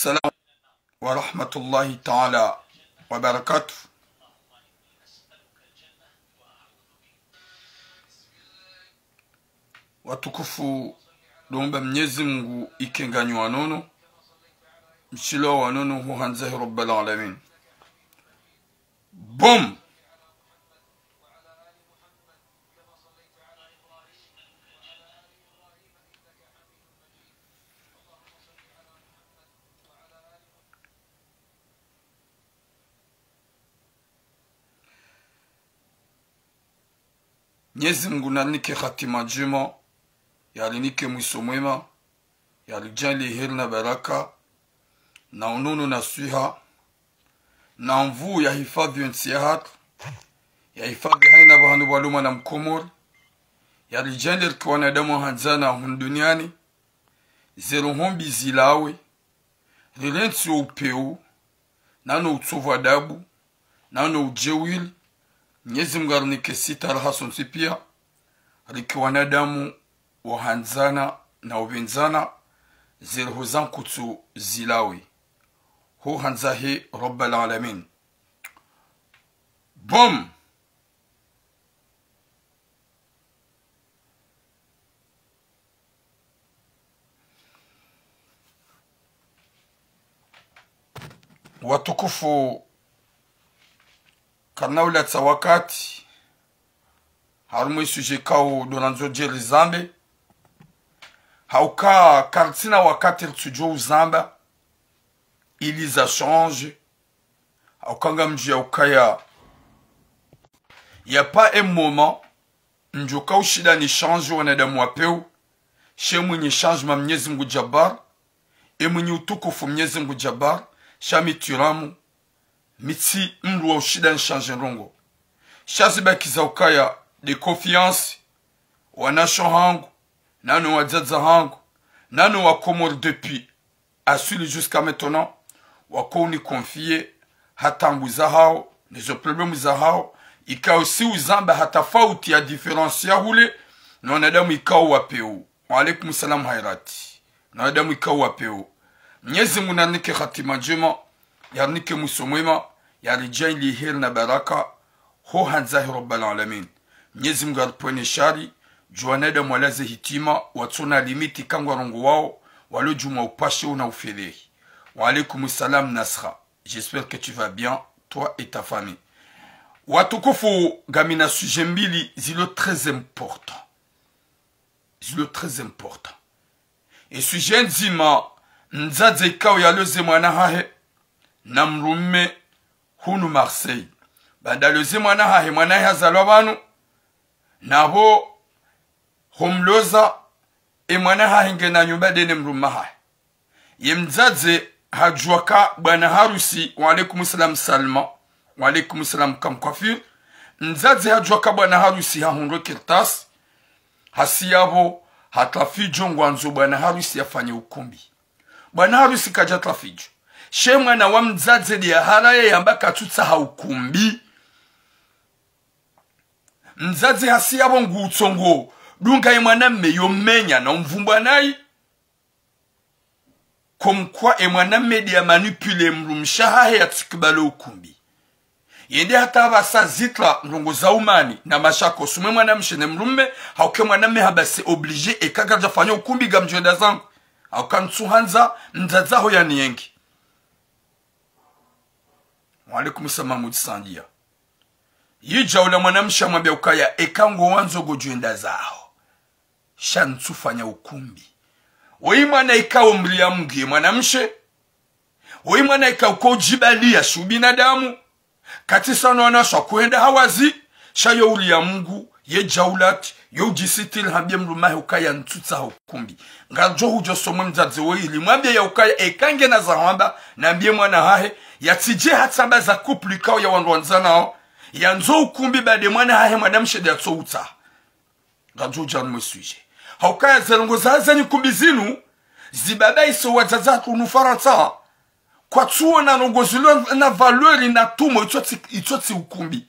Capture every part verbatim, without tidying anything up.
السلام ورحمة الله تعالى وبركاته. Watukufu, ndo omba Mnyezi Mungu ike nganyi wanono, mshilo wanono ho handza he Rabbal Alamin. Boom! Mnyezi Mungu narinike hatima ndjema, yarinike mwiso mwema, yaridjaanliye heri na baraka, na unono na swiha, na nvuu yahifadhwi yentsi yahatru, yahifadhwi hayina pvahanu pvwalo mwana Mkomori, yaridjaanliye rike wanadamu wahandzana hunu duniani, ze roho mbi zilawe, rirentsi wo upvewu, nano utsovu adabu, nano udjeuri. Mnyezi Mungu arinike sitara hasontsi piya, rike wanadamu wahandzana na upvendzana, ze roho za nkutsu zilawe. Ho handza he Rabbal Alamin. Boom! Watukufu, karina ulatsa wakati, harumwa e sujet ikao ndo randzo dje rizambe. Hauka karitsina wakati ritsudjo uzamba, ili za change. Hauka ngamdjuwa ukaya, y a pas un moment ndjo ka ushinda ni change wanadamu wapvewu, she mwinyi changement Mnyezi Mungu Jabbar, e mwinyi utukufu Mnyezi Mungu Jabbar, sha mi tiramu, mi tsi mndru wa ushinda ni change ndrongo. Sha zibaki za ukaya de confiance, wanasho hangu, nano wadzadze hangu, nano Wakomori depuis aswili jusqu'à maintenant, wako uni confier hata ngu zahao, ne zo problème zahao, ikao si uzamba hata fauti ya différence ya hule, no wanadamu ikao wapvewu. Wa alaikum salam hairati. No wanadamu ikao wapvewu. Mnyezi Mungu narinike hatima ndjema, yarinike mwiso mwema, yaridjaanliye heri na baraka, ho handza he Rabbal Alamin. Mnyezi Mungu aripvwene shari, dju wanadamu walaze hitima, watsona limite ka ngwarongowao, walo djumwa upashe una ufelehi. Wa alaikum salam Nasra. J'espère que tu vas bien, toi et ta famille. Watukufu, ngamina sujet mbili zilo très important. Zilo très important. E sujet ndzima, mdzadze ikao yaloze mwana hahe na mdrume hunu Marseille. Baanda aloze mwana hahe, mwana hahe hazalwa pvanu, napvo homloza, e mwana hahe ngena nyumba de ne mdrume hahe. Ye mdzadze hadjuwa ka bwana harusi, wa alaikum salam Salma, wa alaikum salam Kamkwafir. Mdzadze hadjuwa ka bwana harusi hahundre kartasi, hasi yapvo, hatra fidjo ngwandzo bwana harusi yafanye ukumbi. Bwana harusi kadjatra fidjo. She mwana wa mdzadze de yahara ye yamba katsutsaha ukumbi. Mdzadze hasi yapvo ngu utsongo dunga ye mwanamme yo menya na umvumbwa nayi. Comme quoi e mwanamme de ya manipuler mdrumshe hahe yatsikubali ukumbi. Yende hata pvasa zitra ndrongo za umani na mashaka osumwe mwanamshe ne mdrume, hauka e mwanamme hamba c'est obligé, eka kadjafanya ukumbi ngamdjo enda zangu. Hauka ntsuhandza mdzadze aho yaniyengi. Wa alaikum salam Mahmoud Sandia. Yidja ula mwanamshe hamwambia ukaya eka ngowandzo ngodjo enda zaho. Sha ntsufanya ukumbi. Oyi mwana ikao mria Mungu ye mwanamshe. Oyi mwana ikao uko udjibaliya shi ubinadamu. Katsi sa no wanashe wa kuhenda hawazi. Sha yo uria Mungu, ye djaulat, yo udjisitiri hambie mdrume hahe ukaya ntsutsaha ukumbi. Ngadjo hudjo somwe mdzadze woyi ili mwambie ya ukaya eka ngena za hwamba, nambie mwana hahe, yatsidje hatsamba za couple ikao ya wandru wandzanao, yandzo ukumbi baanda e mwana hahe mwanamshe de yatso utsaha. Ngadjo udja harumwa e sujet. Haukaya ze ndrongo za haza nyikumbi zinu, zibabaiso wadzadze hatru hunu Farantsa, kwatsuona ndrongo zilo na valeur na tumo itsotsi, itsotsi ukumbi.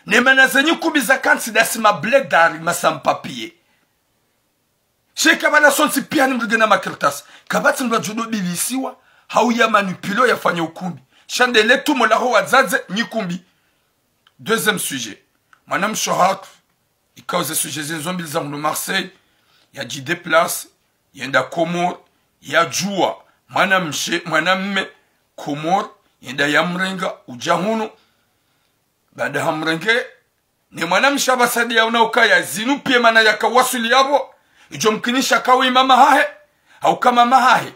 Ne mana ze nyikumbi za kantsi dasi mabledari ma sans-papiers. Sheka bala sontsi piya ni mrige na makartasi. Kapvatsi mdru adjo do bilisiwa, hau ya manipulé yafanye ukumbi. Sha nde le tumo laho wadzadze nyi kumbi. Deuxième sujet. Mwanamshe hatru, ikao ze sujet zinu zo mbili za hunu Marseille, yadji déplacé, yenda Comores, yadjuwa mwanamshe, mwanamme Comores, yenda yamrenga, udja hunu. Baada hamrenge, ne mwanamshe apvasa nde yaona ukaya zinu piya mana yakawaswili yapvo, idjo mkinisha kawi mama hahe, hauka mama hahe.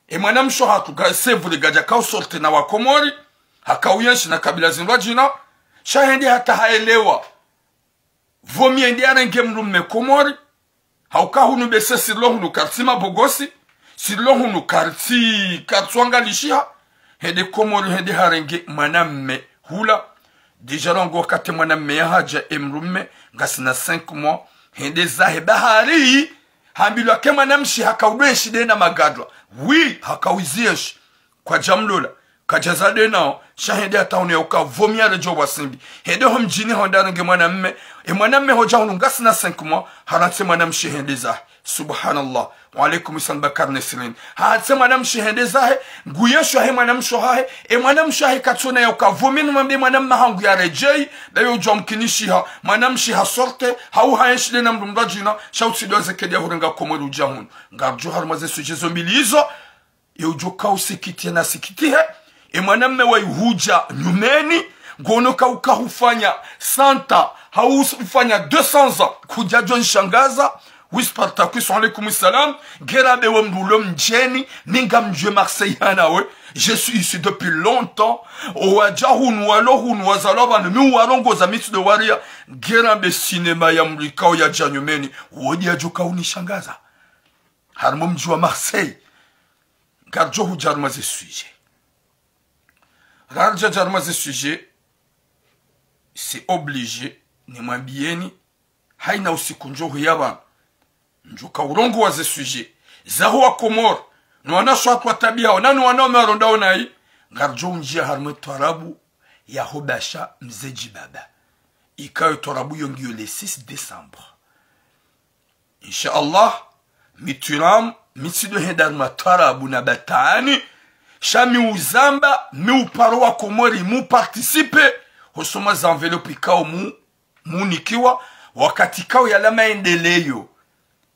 E mwanamshe hatru ka, c'est vrai, kadja kau sortir na Wakomori, hakauyenshi na kabila zindrwadjina, sha hende hata haelewa. Pvo mi hende yarenge mdrume Komori, hauka hunu bese sirilo hunu kartsi mabogosi, sirilo hunu kartsi, kartsi wangalishiha, hende Komori hende harenge mwanamme hula. Déjà rangu wakati mwanamme yahadja e mdrume, ngasina cinq mois, hende zahe bahari, hambilwa ke mwanamshe hakaudwenshi nde na magadwa. Oui, hakauziyenshi. Kwadja mlola, kadja za nde nao, sha hende hata hunu yauka pvo mi yaredjo wasimbi. Hende ho mdjini hwenda harenge mwanamme, e mwanamme hodja hunu ngasina cinq mois, harantsi mwanamshe hende zahe. Subhanallah. Wa alaikum salam Bakar Nesrin. Harantsi mwanamshe hende zahe, nguyenshi wahe mwanamshe hahe, e mwanamshe hahe katsona yauka pvo mi nimwambe mwanamme hangu yaredjeyi, ndayo udjwa mkinishiha, mwanamshe hasortir, hau hayenshi nde na mdru mdrwadjina, sha utsidwaze kedi yahurenga Komori udja hunu. Ngaridjo harumwa ze sujet zo mbili izo, e udjo kausikitiha na sikitihe, e mwanamme wayi hudja nyumeni, ngono kauka hufanya cent ans, hau hufanya deux cents ans, kudjadjo nshangaza, wi Spartacus, wa alaikum salam, ngera be we mdru ulo mdjeni, mi ngamdjuwe Marseille hanawe, je suis ici depuis longtemps, owadja hunu, walo hunu, wazalwa pvanu, mi uwarongoza mi tsi ndo wariya, ngera be cinéma ya mdru ikao yadja nyumeni, wodi yadjo kaunishangaza. Harumwa mdji wa Marseille, ngaridjo hudja harumwa ze sujet. Raridja dja harumwa ze sujet, c'est obligé, nimwambiyeni, haina usiku ndjo huya pvanu, ndjo kaurongowa ze sujet zaho Wakomori, no wanawashe watru watabihao, nanu wanaume warondao nayi, ngaridjo undjia harumwa e twarabu yaho Basha Mze Djibaba. Ikayo twarabu yo ngiyo le six décembre. Insha Allah, mi twiramu, mi tsi ndo henda harumwa twarabu na batani, sha mi uzamba, mi uparo Wakomori, mu participer, hosoma za enveloppe ikao mu, munikiwa, wakati ikao yala maendeleyo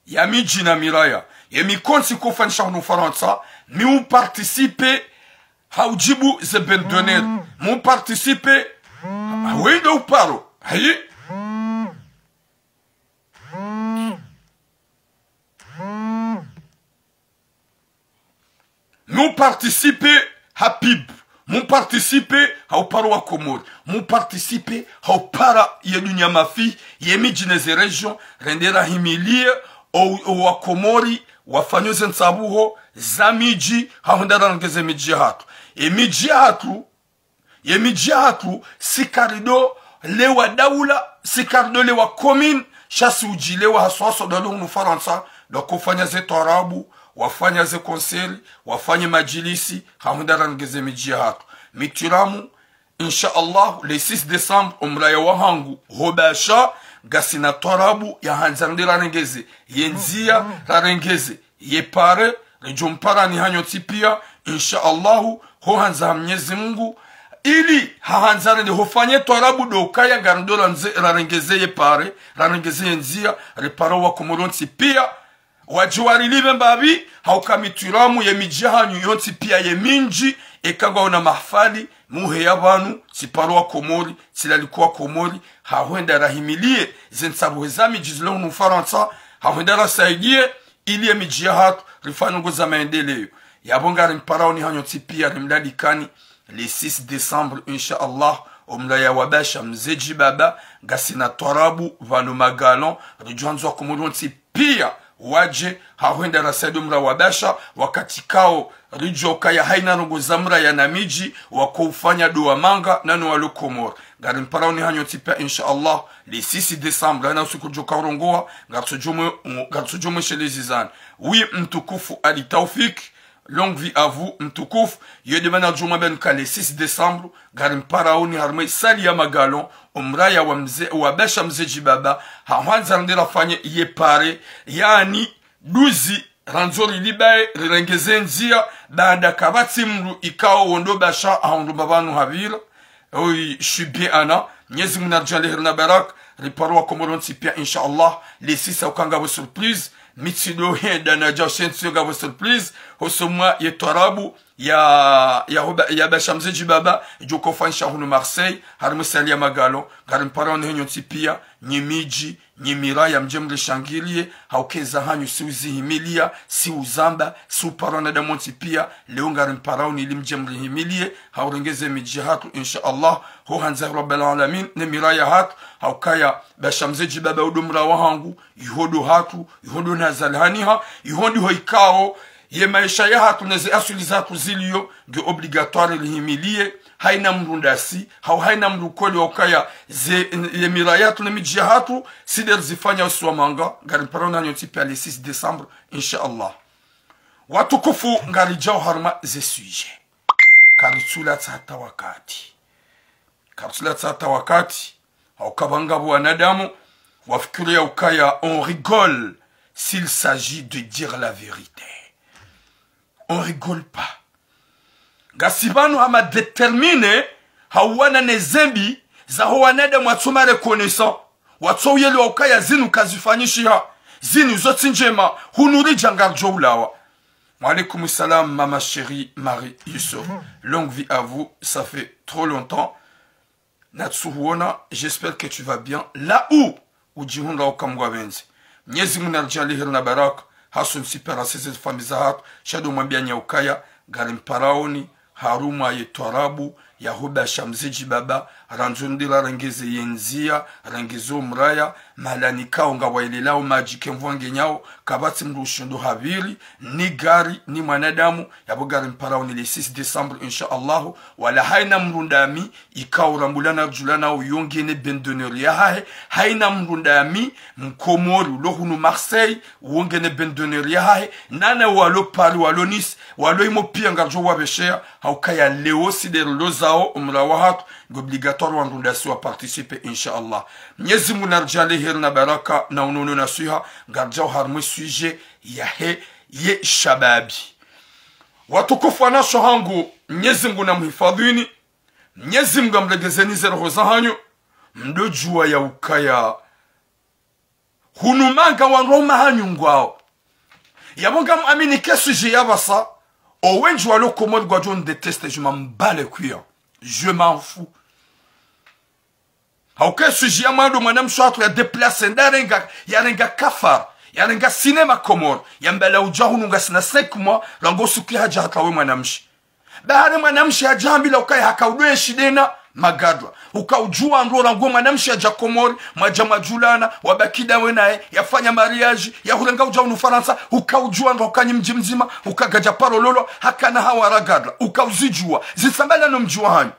ya midji na miraya, ye mikontsi ikofanyisha hunu Farantsa, mi uparticiper, ha udjibu ze bande d'honneur, mu participer, ha, ha wendo uparo, hayi? Mu participer ha pub, mu participer ha upara Wakomori, mu participer ha upara ye dunia mafi, ye midji ne ze région, rende rahimilie o, o Wakomori, wafanyo ze ntsabuho za midji, ha hwenda rarenge ze midji yahatru. E midji yahatru, ye midji yahatru, si karido lewa daula, si karido lewa commune, sha si udjilewa haswa haswa ndo walo hunu Farantsa, ndo wakofanya ze twarabu, wafanya ze concert, wafanye madjilisi, ha hwenda rarenge ze midji yahatru. Mi twiramu, insha Allah, le six décembre, omraya wahangu, ho Basha, ngasina twarabu, ya handza rende rarengeze, ye ndzia, rarengeze, ye pare, ridjo mparani hanyu ntsi pia, insha Allahu, ho handza ha Mnyezi Mungu, ili ha handza rende hofanye twarabu ndo ukaya ngarindo randze, rarengeze ye pare, rarengeze ye ndzia, ripara Wakomori wontsi pia, wadje warilive mbapvi, ha uka mi twiramu ye midji yahanyu yontsi pia ye mindji, eka ngwaona mahafali, muheya pvanu, tsiparo Wakomori, tsilaliko Wakomori, ha hwenda rahimilie, ze ntsabuho za midji zilo hunu Farantsa, ha hwenda rasaidie, ili ye midji yahatru, rifanye ndrongoo za maendeleyo. Yapvo ngarimparaoni hanyu ntsi pia rimlalikani, le six décembre, insha Allah, omraya wa Basha Mze Djibaba, ngasina twarabu, pvanu Magalan, ridjo handza Wakomori wontsi pia, wadje, ha hwenda rasaidie omraya wa Basha, wakati ikao, ridjo kaya haina ndrongoo za mraya na midji, wakoufanya ndo wa manga, nanu walo Komori. Ngarimparaoni hanyu ntsi pia, insha Allah, le six décembre, haina usiku ridjo kaurongoa, ngaritso djomwe, ngaritso djomwe shelezi zani. Oui, mtukufu Ali Taufik, longue vie à vous, mtukufu. Yo nde mana djomwa benu ka le six décembre, ngarimparaoni harumwa e salle ya Magalan, omraya wa mze, wa Basha Mze Djibaba, ha hwandza rende rafanye ye pare, yaani, Duzi, randzo rilibaye, rirengeze ndzia, baanda kapvatsi mndru ikao wondo basha, ahundru mbapvanu hapvira. Oui, je suis bien ana. Mnyezi Mungu naridjaanlihe ri na baraka, ripare wa Komoro ntsi pia, insha Allah. Le six hauka ngapvo surprise, mi tsido henda nadja ushe ntsi yo ngapvo surprise, hosoni mwa ye twarabu, ya, ya hoba, ya basha mze djibaba, idjo kofanyisha hunu Marseille, harimwa salle ya Magalo, ngarimparaoni henyu ntsi pia, nyi midji, nyi miraya mdje mrishangiriye, hauka eza hanyu si uzihimilia, si uzamba, si upara wanadamu ntsi pia, leo ngarimparaoni ili mdje mrihimilie, haurengeze midji hatru, insha Allah, ho handza Rabbal Alamin, ne miraya hatru, haukaya, basha mze djibaba udo mra wahangu, iho ndo hatru, iho ndo nazalihaniha, iho ndiho ikao, ye maesha ya hatru neze aswili za hatru ziliyo, nge obligatoire rihimilie, haina mndru ndasi, hau haina mndru koli wa ukaya ze, ye mira ya hatru ne midji ya hatru, si nde rizifanya usiwa manga, ngarimparaoni hanyu ntsi pia le six décembre, insha Allah. Watukufu, ngaridjao harumwa ze sujet. Karitsula tsata wakati. Karitsula tsata wakati. Hauka pvanga pvo wanadamu, wafikiri ya ukaya, on rigole s'il s'agit de dire la vérité. On rigole pas. Ngasi pvanu hama déterminé, hauwana ne zembi, zaho wanadamu watso ma reconnaissant. Watso uyelewa ukaya zinu kazifanyishiha. Zinu zo tsi ndjema, hunu ridja ngaridjo ulawa. Wa alaykum salam, Mama Chérie Marie Youssou. Longue vie à vous, ça fait trop longtemps. Natsuhuona, j'espère que tu vas bien. Là où udjihundra uka Mngu apvendze. Mnyezi Mungu naridjaanlihe ri na baraka, hasontsi pia na seze famiyi za hatru, sha ndo mwambia nyi ukaya, ngarimparaoni, harumwa ye twarabu, ya hoba sha mze djibaba, randzo ndira rengeze ye ndzia, rengeze o mraya, mahala nikao ngwayelelao madji ke mvua ngenyao, kapvatsi mndru ushindo hapviri, ni gari, ni mwanadamu, yapvo ngarimparaoni le six décembre, insha Allah, wala haina mndru ndami, ikao rambulana ridjulana uyonge ne bande d'honneur yahahe, haina mndru ndami, Mkomori, ulo hunu Marseille, uonge ne bande d'honneur yahahe, nana walo Paris, walo Nice, walo imo pia ngaridjo wapveshea, haukaya leo si nde rilo zao, o mra wa hatru, nge obligatoire wandru ndasi wa participer, insha Allah. Mnyezi Mungu naridjaanlihe ri na baraka, na unono na swiha, ngaridjao harumwa e sujet yahe, ye shababi. Watukufu wanashe hangu, Mnyezi Mungu namhifadhwini, Mnyezi Mungu amregezeni ze roho za hanyu, mdo djuwa ya ukaya. Hunu manga wandru wa uma hanyu ngwao. Yapvo ngamwamini ke sujet ya pvasa, o wendji walo Komori ngwadjo ndétester, je m'en bats les couilles. Je m'en fous. Hauka e sujet ya mwando mwanamshe hatru ya déplacer, nda yarenga, yarenga kafara, yarenga cinéma Komori, yambala udja hunu ngasina cinq mois, rangu suku yahadja hata we mwanamshe. Bahari mwanamshe hadja hambila ukaya haka udo enshi ndena magadra. Uka udjua ndo rangu mwanamshe hadja Komori, mwadja mwadjulana, wabaki ndawe naye, yafanya mariage, yahurenga udja hunu Farantsa, uka udjua ndo uka nyi mdji mdzima, uka kadja paro lolwa, hakana hawa ra gadra. Uka uzidjua, zitsambala no mdji wa hanyu.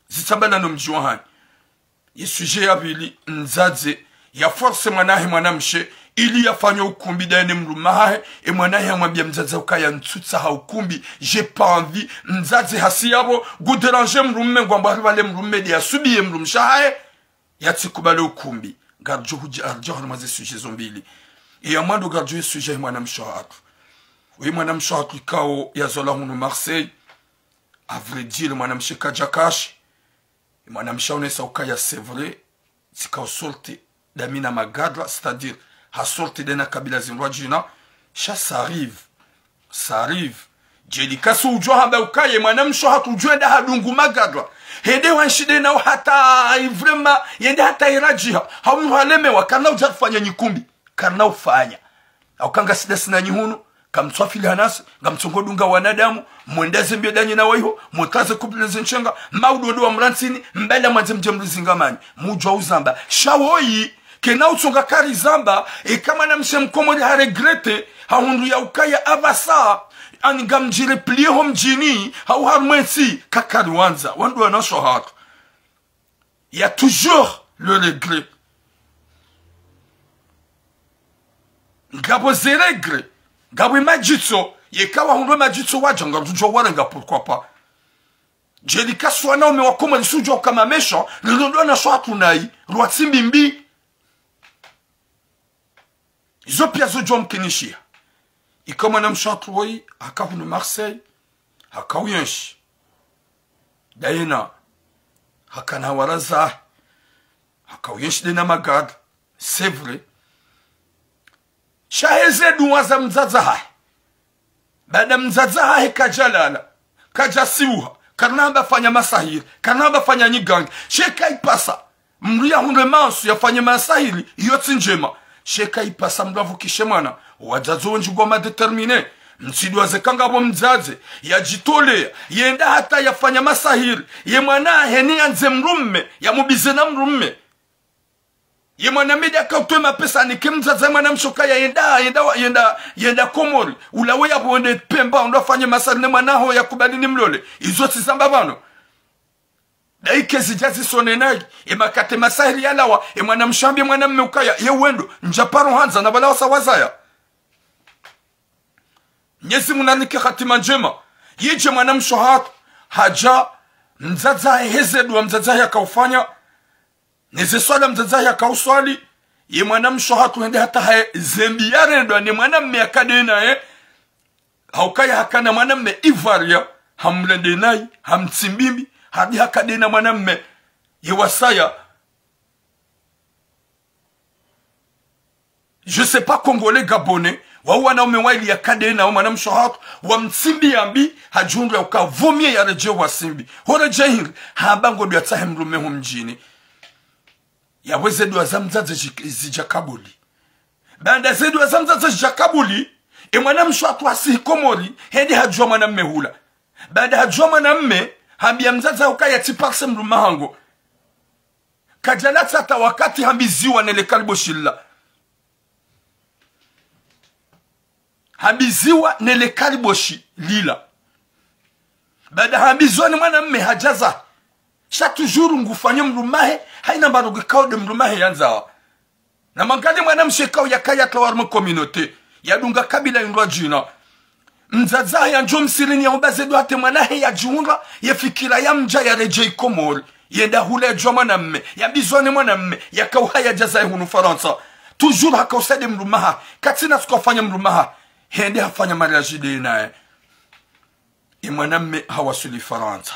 Zitsambala no mdji wa hanyu. Ye sujet ya pvili, mdzadze ya forcer mwana hahe mwanamshe, ili yafanye ukumbi ndaye ne mdrume hahe, e mwana hahe hamwambia mdzadze ukaya ntsutsaha ukumbi, j'ai pas envie, mdzadze hasi yapvo, ngu déranger mdrume ngwambo hari pvale mdrume nde yasubiye mdrumshe hahe, yatsikubali ukumbi. Ngaridjo hudja, ngaridjo harumwa ze sujet zo mbili. Iya mwando ngaridjo ye sujet ya mwanamshe hatru. Uyi mwanamshe hatru ikao yazalwa hunu Marseille. À vrai dire, mwanamshe kadja cacher. Mwanamshe haonesa ukaya c'est vrai, tsika usorti ndami na magadra, c'est-à-dire, hasorti ndena kabila zindrwadjina, sha ça arrive, ça arrive. Djeli kasi udjua hamba ukaya, mwanamshe hatru udjua nda hadungu magadra. Hende wanshi ndena hata, vraiment, yende hata iradjiha. Haumru halemewa, karina udja rifanya nyi kumbi. Karina ufanya. Hauka ngasi ndasi nanyi hunu, kamtswafili hanasi, ngamtsongo dunga wanadamu, mwenda ze mbio ndanyi na waiho, mutsaze kupile ze nshenga, maudodo wa mrantsini, mbela mwandze mdje mrizingamani, mudjua uzamba. Sha woyi, kena utsonga kari zamba, eka mwanamshe mkomori ha regretter, hahundru ya ukaya apvasa, ani ngamdjire plier ho mdjini, hau harumwa entsi, kakari wandza, wandru wanashe hatru. Il y a toujours le regret. Ngapvo ze regret. Ngapvo madjitso. Yeka wahundru madjitso wadja ngarudjo warenga, pourquoi pas. Djeli kasi wanaume wa Komori sudjua ukaya méchant, lilo ndo wanashe hatru nayi, rwatsi mbimbi. Izo piya zo djomkinishiha. Ika mwanamshe hatru woyi, haka hunu Marseille, haka uyenshi. Dayina, hakana waraza, haka uyenshi dena magari, c'est vrai. Sha heze duwa za mdzadze hahe. Baada mdzadze hahe kadjalala, kadjasiuha, karina hamba fanya masahiri, karina hamba fanya nyigangi. Sha ika ipasa mdru yahundre mansu yafanye masahiri, iyo tsi ndjema. Sha ika ipasa mdru avukishe mwana. Wadzadze wendji ngwao ma déterminés. Mtsidjuwa ze kangapvo mdzadze yadjitolea, yende hata yafanya masahiri, ye mwana hahe ni yandze mdrume, yamubize na mdrume. Ye mwanamme nde yaka utowe mapesa yanike mdzadze, mwanamshe ukaya yenda, yenda, yenda, yenda Komori. Ulawe yapvo wende Pemba, wende wafanye masahiri ne mwana haho yakubali nimlole. Izo tsi zamba pvanu. Dayike zidja zisone nayi. E makati masahiri yalawa, e mwanamshe hambiye mwanamme ukaya, ye wendo, ndjaparo handza, na pvala wasa wazaya. Mnyezi Mungu nanike hatima ndjema. Yidje mwanamshe hatru, hadja, mdzadze hahe heze duwa mdzadze hahe yaka ufanya, neze swala mdzadze hahe yaka uswali, ye mwanamshe hatru hende hata haye zembi yarendwa ne mwanamme yaka denaye, haukaya hakana mwanamme ivoirien, hamrende nayi, hamtsimbimbi, hadi haka dena mwanamme, ye wasaya. Je sais pas, Congolais, Gabonais, wao wanaume wayili yaka dena, wo mwanamshe hatru, wamtsimbi yambi, hadjihundru ya uka vaut mieux yaredjei wasimbi. Horedjei hindri, hamba ngodjo yatsahe mdrume ho mdjini. Yapvo ze duwa za mdzadze zi-, zidja kabuli. Baanda ze duwa za mdzadze zidja kabuli, e mwanamshe hatru hasihi Komori, hende hadjuwa mwanamme hula. Baanda hadjuwa mwanamme, hambiya mdzadze ukaya tsi parce que mdrume hangu. Kadjalatsa hata wakati hambiziwa nele kaliboshi lila. Hambiziwa nele kaliboshi lila. Baanda hambiziwa ni mwanamme hadjaza. Sha toujours ngufanyo mdrume hahe, hayina mbaro ngikao nde mdrume hahe yandzawa. Na mwangalie mwanamshe ikao yakaya tawari mu communauté, yadunga kabila indrwadjina. Mdzadze hahe yandjo msihirini yaumba ze duwa hata mwana hahe yadjihundra, ye fikira yamdja yaredjei Komori. Yenda hula yadjuwa mwanamme, yambizwa ne mwanamme, yaka uhaya yadjaza ye hunu Farantsa. Toujours haka usa nde mdrume hahe, katsina suku hafanya mdrume hahe. Hende hafanya mariage nde naye. E mwanamme hawaswili Farantsa.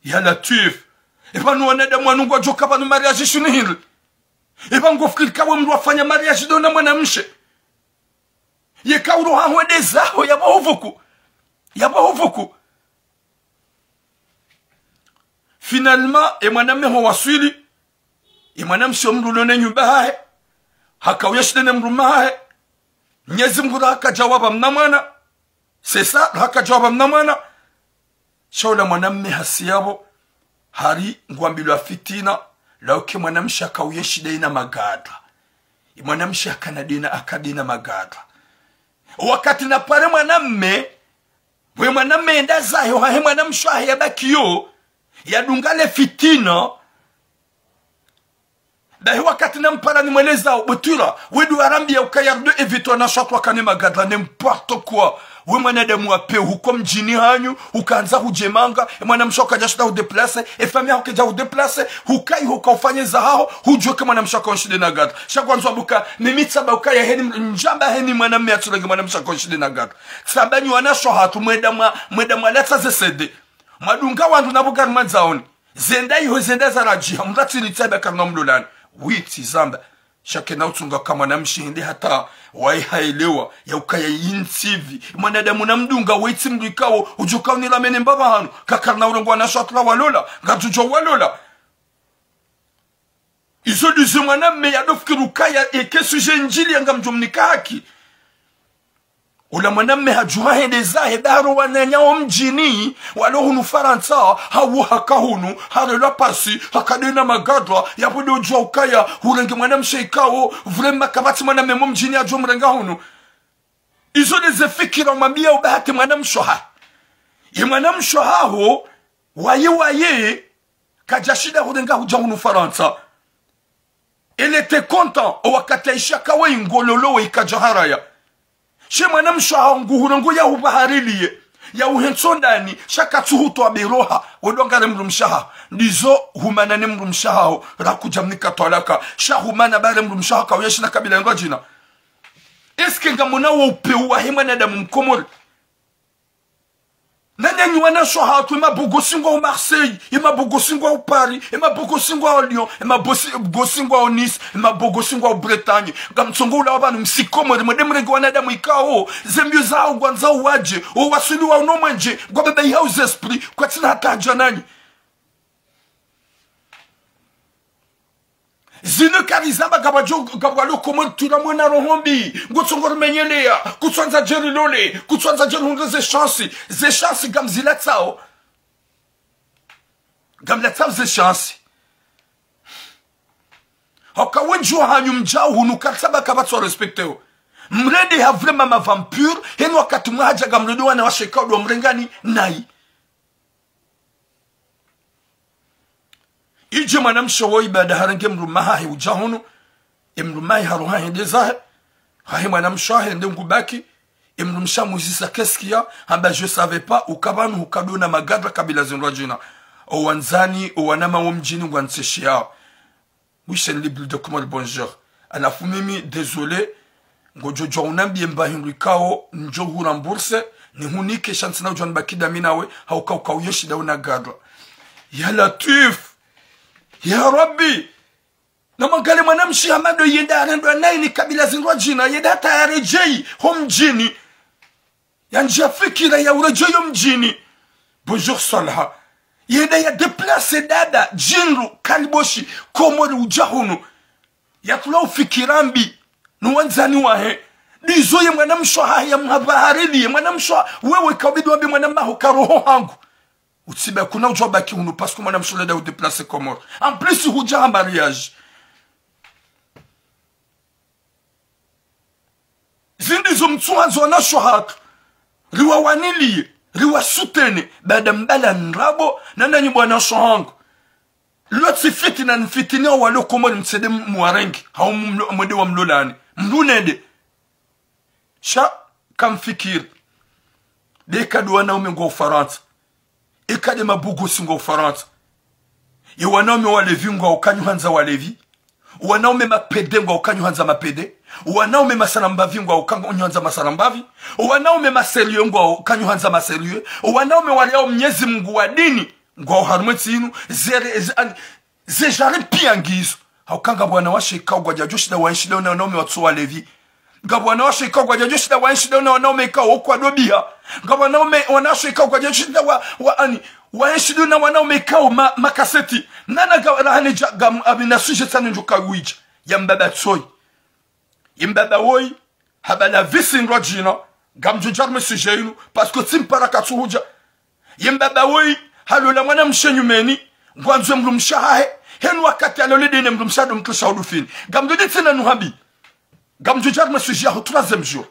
Ya Latwif. Epvanu wanadamu wanu ngwadjo ka pvanu mariage shinu hindri. Epva ngofikiri ka we mdru wafanya mariage ndo na mwanamshe. Yeka uroha hwende zaho yapvo huvuku. Yapvo huvuku. Finalement, e mwanamme ho waswili. E mwanamshe mdru lone nyumba hahe. Haka uyenshi nde ne mdrume hahe. Mnyezi Mungu raha kadjawapva mna mwana. C'est ça, raha kadjawapva mna mwana. Sha ula mwanamme hasi yapvo, hari ngwambilwa fitina, lauke mwanamshe haka uyenshi nde na magadra. E mwanamshe hakana nde na, haka nde na magadra. Wakati napare mwanamme, we mwanamme yenda zahe, hahe mwanamshe hahe yabaki yo, yadunga le fitina, bahi wakati nampara nimwelezao, butwira, wedu warambiya ukaya rudo evitwa na shatwa kane magadra, n'importe quoi. We mwanadamu wa peu, huko mdjini hanyu, ukandza hudjemanga, e mwanamshe ukadjashinda hudéplacer, e famille yaho kaidja hudéplacer, hukayi huka ufanye zahaho, hudjuwe ke mwanamshe uka uyenshi nde na gadra. Sha kwandzwa buka, mimi tsamba ukaya heni, ndjamba heni mwanamme yatsulenge mwanamshe uka uyenshi nde na gadra. Tsamba nyi wanashe wahatru, mwenda mwa, mwenda mwalatsa ze C D. Mwadunga wandru na bugari mwandzaoni. Zenda iho zenda zaradjiha, mdru atsiri tsamba karina mlolani. Witsi zamba. Sha kena utsunga ka mwanamshe hende hata wayi haelewa, ya ukaya yintsi pvi. Mwanadamu namdunga, witsi mdru ikao, udjuka unira mene mbaba hanu, kakarina urongoa na shatula walola, ngadjudjo walola. Izo ndizo mwanamme yadofikiri ukaya, eke sujet ndjili ya ngamdjomnika haki. Ula mwanamme hadjuha hende zahe, daharo wananya wo mdjini, walo hunu Farantsa, hawu haka hunu, harelwa pasi, haka nde na magadra, yapvo ndo udjuwa ukaya, hurenge mwanamshe ikao, vraiment kapvatsi mwanamme mo mdjini yadjo mrenga hunu. Izo ndeze fikira umwambiya ubahati mwanamshe haho. Ye mwanamshe haho, waye waye, kadjashinda hurenga hudja hunu Farantsa. Elle était contente, o wakati yaishiya ka we ingololo we ikadja haraya. She mwanamshe haho nguhurongoa ya ubahariliye, ya uhentso ndani, sha katsuhutwa beroha, wedo ngare mdrumshe haho. Ndizo humana ne mdrumshe haho, rakudja mnika twalaka, sha humana bare mdrumshe haho ka uyenshi na kabila ndrwadjina. Est-ce que ngamwona wo upvewu wahe mwanadamu mkomori? Nanyi wanashe hatru, emabogosi ngwao Marseille, emabogosi ngwao Paris, emabogosi ngwao Lyon, emabosi, bogosi ngwao Nice, emabogosi ngwao Bretagne. Ngamtsongo ulawa pvanu msikomori, mwende mrenge wanadamu ikao ze mbio zao ngwandzao wadje, owaswili wao no mwendje, ngwabeba ihao ze esprit, kwatsina hata haja nanyi. Zinu karizamba ngapvadjo, ngapvalo Komori tula mwana roho mbi, ngutsongo rumenyeleya, kutswandza djeri lole, kutswandza djeri hundre ze chance, ze chance ngamzilatsao. Ngamlatsao ze chance. Hauka wendji wahanyu mdjao hunu karisamba kapvatsu respecteo. Mrende ha vraiment ma vampire, henu wakati mwahadja ngamrende wanawashe ikao ndo mrengani nayi. Idje mwanamshe woyi baada harenge mrume hahe udja hunu, emrume hahe haroha hende zahe, hahe mwanamshe hahe nde ngubaki, emrumshe hamuzisa qu'est-ce qu'il y a, hamba je savais pas, uka pvanu hukado na magadra kabila zindrwadjina. Owandzani, owanama wo mdjini ngwantsesheyao. Oui, chaîne libre de Comores, bonjour. Halafu mimi, désolé, ngodjo djuwa unambiye mba hindru ikao, ndjo hu rembourser, nihunike chance na udjuwa nibaki dami nawe, hauka uka uyenshi nda una gadra. Ya Latwif! Ya Rabbi! Namwangaliye mwanamshe hama ndo yenda harendwa nayi ni kabila zindrwadjina, yenda hata yaredjeyi, ho mdjini. Yandjiya fikira ya uredjeyi ho mdjini. Bonjour Salha. Yenda ya déplacer dada, djindru, kaliboshi, Komori udja hunu. Yatula ufikira mbi, no wandzani wahe. Ndizo ye mwanamshe hahe ya mhapva haridi, ye mwanamshe wewe kaubidi wambe mwanamaho ka roho hangu. Utsibe kuna udjo baki hunu parce que mwanamshe leda u déplacer Komori. En plus, hudja ha mariage. Zindri zo mtsuhandzo wanashe hatru. Riwawaniliye, riwasoutenir, baada mbala ndrabo, na nanyi bwanashe hangu. Lotsi fitina nifitini owalo Komori mtsende mwarenge, hau mlo-, mwende wamlolani. Mlunende. Sha, kamfikiri. Nde ikao ndo wanaume ngwao Farantsa. Ikao nde mabogosi ngwao Farantsa. Ye wanaume walevi ngwao kanyuhandza walevi. Wanaume mapede ngwao kanyuhandza mapede. Wanaume masalambavi ngwao kanyuhandza masalambavi. Wanaume masérieux ngwao kanyuhandza masérieux. Wanaume waliyao Mnyezi Mungu wa dini ngwao harumwa entsi inu. Zere, ze-, an-, zedjari piya ngizo. Hauka ngapvo wanawashe ikao ngwadjadjo shinda waenshi nda wanaume watso walevi. Ngapvo wanawashe ikao ngwadjadjo shinda waenshi nda wanaume ikao okwadobiha. Ngapvo wanaume, wanawashe ikao ngwadjadjo shinda wa, wa ani, waenshi nda wanaume ikao ma, makaseti. Nana nga, rahane dja, ngam, amina sujet tsanu ndjo kawidja. Ya mbaba tsoyi. Ye mbaba woyi, haba la vie si ndrwadjina, ngamdjo dja harumwa sujet inu, parce que tsimpara katsuhudja. Ye mbaba woyi, halola mwanamshe nyumeni, ngwandzo emrumshe hahe, henu wakati alole nde ne mrumshe hahe ndo mtosha udufini. Ngamdjo ditsina nuhambi. Ngamdjo dja harumwa sujet yaho troisième jour.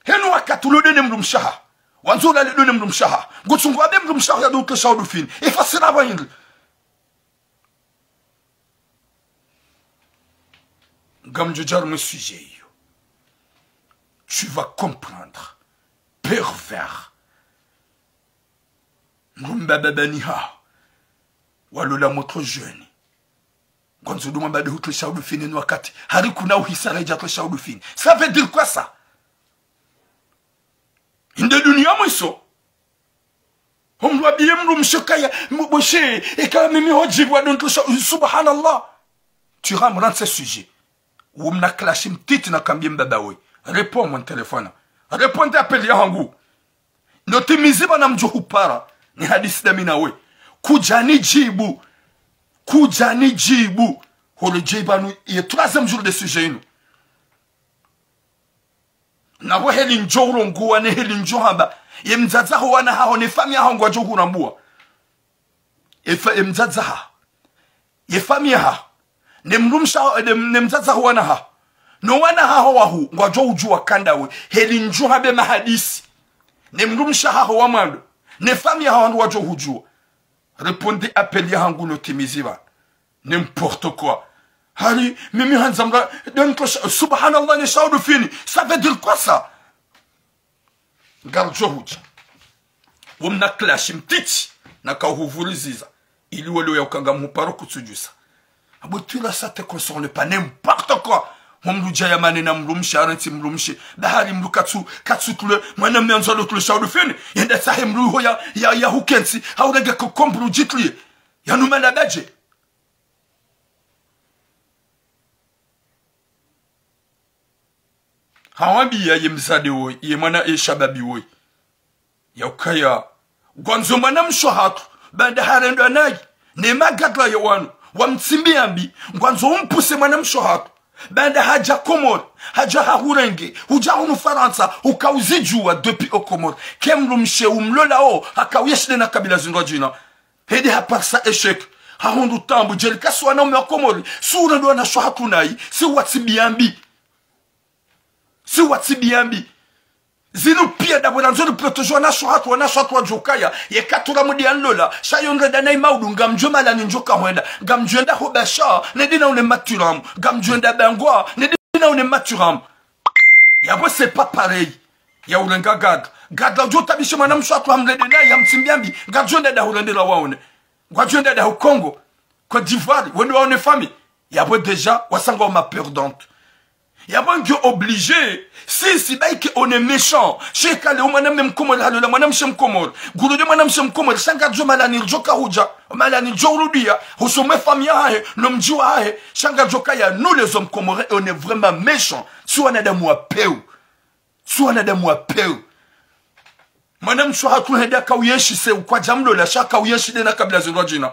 Henu wakati ulole nde ne mrumshe haho. Wandzo ulale nde ne mrumshe haho. Ngutsungu wambe mrumshe haho ya ndo mtosha udufini. Efasira pvahindri. Ngamdjo dja harumwa sujet iyo. Tu vas comprendre. Pervers. Ngumba babani haho. Walola motro jeune. Ngwandzo ndo mwamba nde hutosha udufini no wakati. Hari kuna uhisa redja tosha udufini. Ça veut dire quoi ça? Inde dunia mwiso. Homlwabiye mrumshe kaya, mboshe, eka mimi hodjibwa ndo mtosha, subhanallah. Tu vas me rendre ce sujet. Wo mna clash mtiti nakambiye mbaba we. Réponds mon téléphone. Répondez appel yahangu. Ndo timizi pvanu mdjo hupara. Nihadisi nda mi nawe. Kudjani djibu. Kudjani djibu. Holo djibu pvanu ye troisième jour de sujet inu. Na pvo heli ndjo urongowa ne heli ndjo hamba. Ye mdzadze haho wana haho ne famiyi yaho ngwadjo hurambuwa. Efa, ye mdzadze haho. Ye famiyi yaho. Ne mrumshe haho, ne, ne mdzadze haho wana haho. No wana haho wahu, ngwadjo udjuwa ka ndawe. Heli ndjo hambe mahadisi. Ne mrumshe haho wa mwando. Ne famiyi yaho wandru wadjo hudjuwa. Répondez appel yahangu no timizi pvanu. N'importe quoi. Hari, mimi handza mra, donc, subhanallah, ne shahudu fini. Ça veut dire quoi ça? Ngardjo hudja. Wo mna clash mtiti, naka uhuvuriziza. Ili wale ya ukanga mhuparo kutsudjusa. Abo tu là, ça te concerne pas. N'importe quoi. Ho mdru dja yamane na mdrumshe, harantsi mdrumshe. Bahari mdru katsu, katsu tule, mwanamme andzo lo tule shaudu fini. Yende tsahe mdru ho ya, ya, ya hukentsi, haurenge kokombe mdru djitlie. Yanu mana badje. Hawambiya ye mzade woyi, ye mwana ye shababi woyi. Ya ukaya, ngwandzo mwanamshe hatru, baanda harendwa nayi, ne magadra ya wanu, wamtsimbiya mbi, ngwandzo umpuse mwanamshe hatru, baanda hadja Komori, hadja hahurenge, hudja hunu Farantsa, uka uzidjuwa depuis o Komori. Ke mdrumshe umlolao, haka uyeshi de na kabila zindrwadjina. Hende haparisa échec, hahundru taabu, djeli kasi wanaume wa Komori, si urendwa na sho hatru nayi, si watsimbiya mbi. Si watsimbiya mbi. Zinu piya ndapvo randzo ri protéger wanashe hatru, wanashe hatru wadjokaya, yeka turamu de yanilola, sha yo nrenda nayi maudu, ngamdjo malani ndjoka hwenda, ngamdjo enda ho Basha, ne dina une maturamu, ngamdjo enda Bangwa, ne dina une maturamu. Yapvo c'est pas pareil. Ya urenga gadra. Gadra udjo tabishe mwanamshe hatru hamrende nayi, hamtsimbiya mbi, ngadjo enda da hurendela waone. Ngwadjo enda da ho Congo, Côte d'Ivoire, wende waone famille. Yapvo déjà, wasanga wama perdante. Yapvo ngiyo obligé, si, si bayi ke on est méchant. Sheka leo mwanamme mkomori halola mwanamshe mkomori. Ngurudi mwanamshe mkomori, sha ngadjo malani ridjoka hudja. Malani ridjo urudiya, husomwe famille yahahe, no mdji wahahe, sha ngadjokaya, nous les hommes comoriens, on est vraiment méchants. Si wanadamu wa pewu. Si wanadamu wa pewu. Mwanamshe hatru hende haka uyeshi se ukwadja mlola, sha haka uyeshi de na kabila zindrwadjina.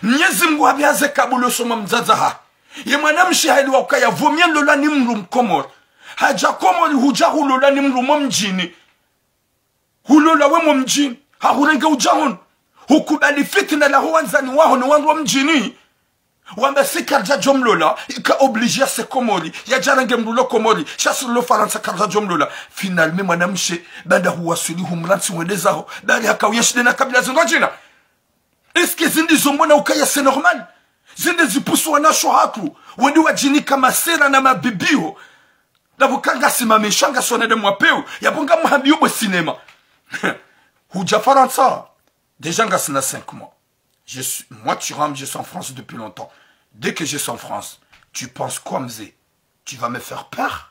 Mnyezi Mngu hapvi haze kabulo soma mdzadze ha. Ye mwanamshe haelewa ukaya vaut mieux lolwa ni mdru mkomori. Hadja Komori hudja hulolwa ni mdru mo mdjini. Hulolwa we mo mdjini. Hahurenge udja hunu. Hukubali fitina la ho wandzani waho ne wandru wa mdjini. Wamba si karidja djo mlola, ika obligé ya se Komori, yadja renge mdru lo Komori, sha si lo Farantsa karidja djo mlola. Finalement, mwanamshe, baanda huwaswili humrantsi wende zaho, bari haka uyeshi de na kabila zindrwadjina. Est-ce que zindri zo mwona ukaya c'est normal? Zindri zipusu wanashe hatru, wende wadjinika masera na mabibi ho. Ndapvo ka ngasi ma méchants, ngasi wanadamu wa pewu, yapvo ngamhambiyo bwe cinéma. Hudja Farantsa, déjà ngasina cinq mois. Je suis, moi, tu rames, je suis en France depuis longtemps. Dès que je suis en France, tu penses quoi, mze? Tu vas me faire peur?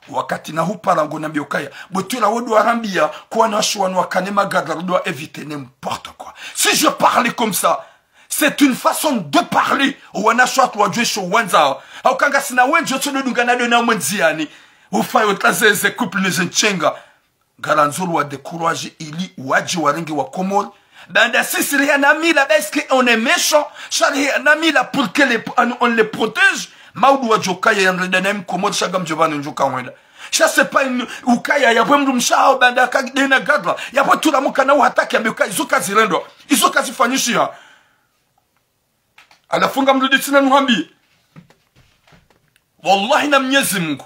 Wakati nahupara ngonambiya ukaya, bwe tula wo ndo warambiya, ko wanashe wanu wakane magadra, ndo wa éviter n'importe quoi. Si je parlais comme ça, c'est une façon de parler. O wanashe hatru wadjuwe sho wandzao. Hauka ngasina wendji otso ndo dungana de na mwendziani. Ufayo tla ze, ze couple ne ze ntsenga. Ngarandzo ri wa décourager ili wadje warenge wa Komori. Baanda sisi riha na mila, parce que on est méchant, sha riha na mila pour que les, on, on les protège. Maudu wadjokaya yanrenda nayi mkomori sha ngamdjo pvanu ndjoka hwenda. Sha c'est pas une, ukaya yapvo mdrumshe haho baanda haka de na gadra. Yapvo turamuka na uhataki yambe ukaya izo kazirendwa. Izo kazifanyishiha. Halafu ngamrudi tsina nuhambiye. Wallahi na Mnyezi Mngu.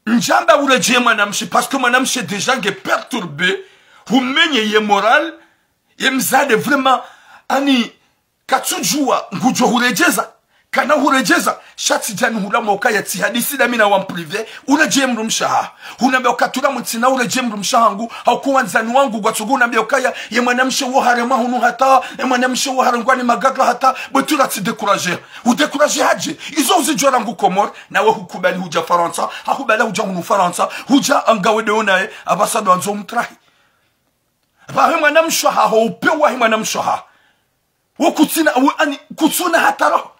Ndjamba uredjeye mwanamshe, parce que mwanamshe déjà nge perturbé, humenye ye moral, ye mzade vraiment, ani, katsudjuwa, ngudjo huredjeza, kana huredjeza, sha tsidjani hula mwa ukaya tsi hadisi da mi na wa en privé, uredjeye mdrumshe haho. Hunambiya uka tula mutsina uredjeye mdrumshe hangu, hauka wandzani wangu, ngwatsogo unambiya ukaya, ye mwanamshe wo haremwa hunu hata, ye mwanamshe wo harengwa ni magadra hata, bwe tula tsi décourager. Udécourager hadje, izo uzidjuwa rangu Komori, nawe hukubali hudja Farantsa, hahubali hudja hunu Farantsa, hudja angawe de onaye, apvasa ndo andzo umtrahi. Pvahe mwanamshe haho, upewu wahe mwanamshe haho. Wo kutsina, wo ani, kutsuna hata roho.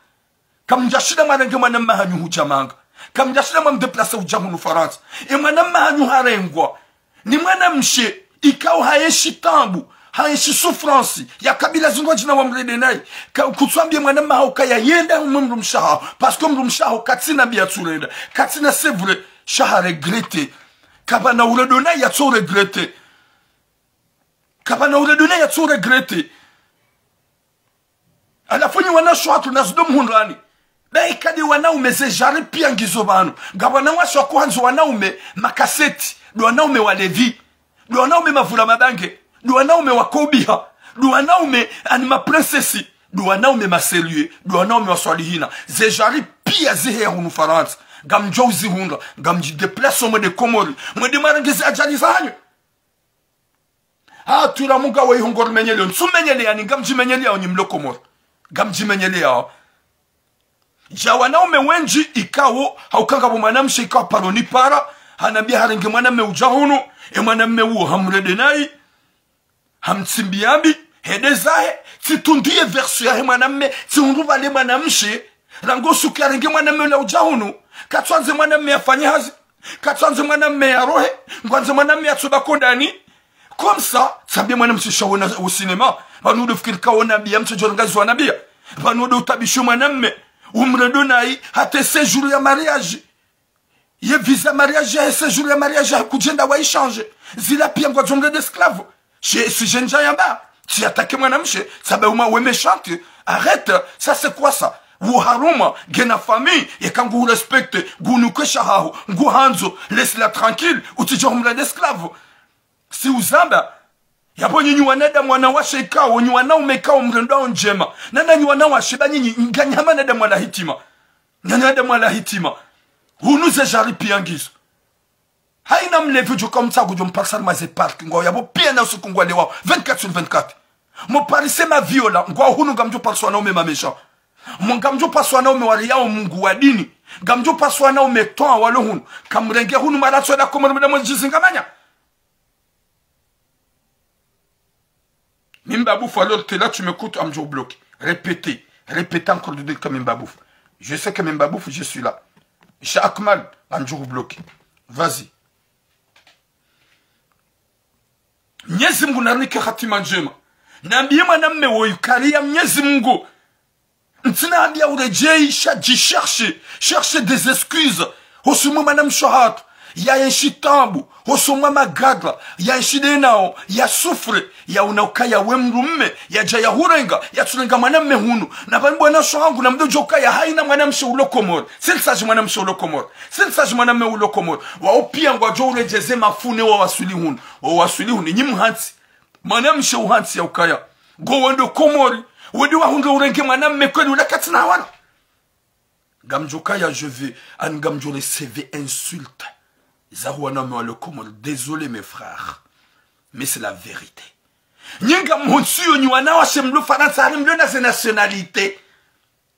Kamdjashinda mwarenge mwanamme hanyu hudja manga. Kamdjashinda mwamdéplacer hudja hunu Farantsa. E mwanamme hanyu harengwa ni mwanamshe ikao haenshi taabu, haenshi souffrance, ya kabila zindrwadjina wamrende nayi. Ka, kutsuambiye mwanamme haho ukaya yenda umwe mdrumshe haho, parce que mdrumshe haho katsina mbi yatsurenda. Katsina, c'est vrai, sha ha regretter. Kapvana uredwa nayi yatso regretter. Kapvana uredwa nayi yatso regretter. Halafu nyi wanashe hatru na zido mhundrani. Bayi kadi wanaume ze jari piya ngizo pvanu. Ngapvo wanawashe wako handzo wanaume makaseti. Ndo wanaume walevi. Ndo wanaume mavura mabange. Ndo wanaume wakobiha. Ndo wanaume ani maprincesse. Ndo wanaume masérieux. Ndo wanaume waswalihina. Ze jari piya ziheya hunu Farantsa. Ngamdjo uzihundra. Ngamdji déplacer mwende Komori. Mwende mwarenge ze ajali zahanyu. Ha, tula munga wa ihongo rumenyeleo. Ntsumenyeleani, ngamdjimenyeleao nyi mlo Komori. Ngamdjimenyeleao. Dja wanaume wendji ikao, hauka ngapvo mwanamshe ikao paro ni para, hanambia harenge mwanamme udja hunu, e mwanamme uwo hamrende nayi, hamtsimbi yambi, hende zahe, tsitundiye version yahe mwanamme, tsihundru pvale mwanamshe, rangu suku yarenge mwanamme ula udja hunu, katsuandze mwanamme yafanye hazi, katsuandze mwanamme yarohe, ngwandzo mwanamme yatsoba kondani. Comme ça, tsambie mwanamshe sha wona o cinéma, pvanu udo fikiri ka wona biya mtso djo renga zo wana biya, pvanu udo utabishe mwanamme, umrende nayi, hata séjour ya mariage. Ye visa mariage yahe, séjour ya mariage yahe kudjenda wa échange. Zila piya ngwadzo mrende esclave. She, si je ndja yamba, tsi attaquer mwanamshe, tsamba uma we méchante. Arrête, ça c'est quoi ça? Wo harumwa, ngena famille, yeka ngu respecter, ngu nukesha haho, ngu handzo, laisse-la tranquille, utsidjo humrende esclave. Si uzamba, yapvo nyinyi wanadamu wanawashe ikao, nyi wanaume ikao mrendao ndjema. Na nanyi wanawashe ba nyinyi, nganyi hama wanadamu wala hitima. Nganyi wanadamu wala hitima. Hunu ze jari piya ngizo. Haina mlevi udjo ka mtsagu djo mparisa harumwa ze parc, ngwao yapvo piya na usiku ngwalewao, vingt-quatre sur vingt-quatre. Mo parise ma violent, ngwao hunu ngamdjo parisa wanaume ma méchant. Mo ngamdjo parisa wanaume wariyao Mungu wa dini. Ngamdjo parisa wanaume twa walo hunu. Kamrenge hunu maratso la Komoro mda mwe djizingamanya. Mimba Bouf, alors t'es là, tu m'écoutes, ngamdjo bloquer. Répétez. Répétez encore de dire que Mimba Bouf. Je sais que Mimba Bouf, je suis là. Sha Akmal, ngamdjo bloquer. Vas-y. Mnyezi Mungu narinike hatima ndjema. Nambiye mwanamme woyi kariya Mnyezi Mungu. Ntsina hadi ya uredjeyi sha dji chercher, chercher des excuses. Hosoni mwa mwanamshe hatru, ya enshi tabu, hosoni mwa magadra, ya enshi denao, ya souffre, ya una ukaya we mdrumme, yadja ya hurenga, yatsurenga mwanamme hunu. Na pvanu bwana sho hangu na mdo djo ukaya haina mwanamshe ulo Komori. S'il s'agit mwanamshe ulo Komori. S'il s'agit mwanamme ulo Komori. Wao piya ngwadjo uredjeze mafune wa waswili hunu. Wa waswili hunu, nyi muhantsi. Mwanamshe uhantsi ya ukaya ngo wendo Komori, wende wahundre urenge mwanamme kweli ula katsina wana. Ngamdjo ukaya je vais, ani ngamdjo recevoir insulte. Za huwana mwa le Komori. Désolé mes frères. Mais c'est la vérité. Nyi ngamhontsiyo nyi wanawashe mlo Farantsa, hari mlo na ze nationalité.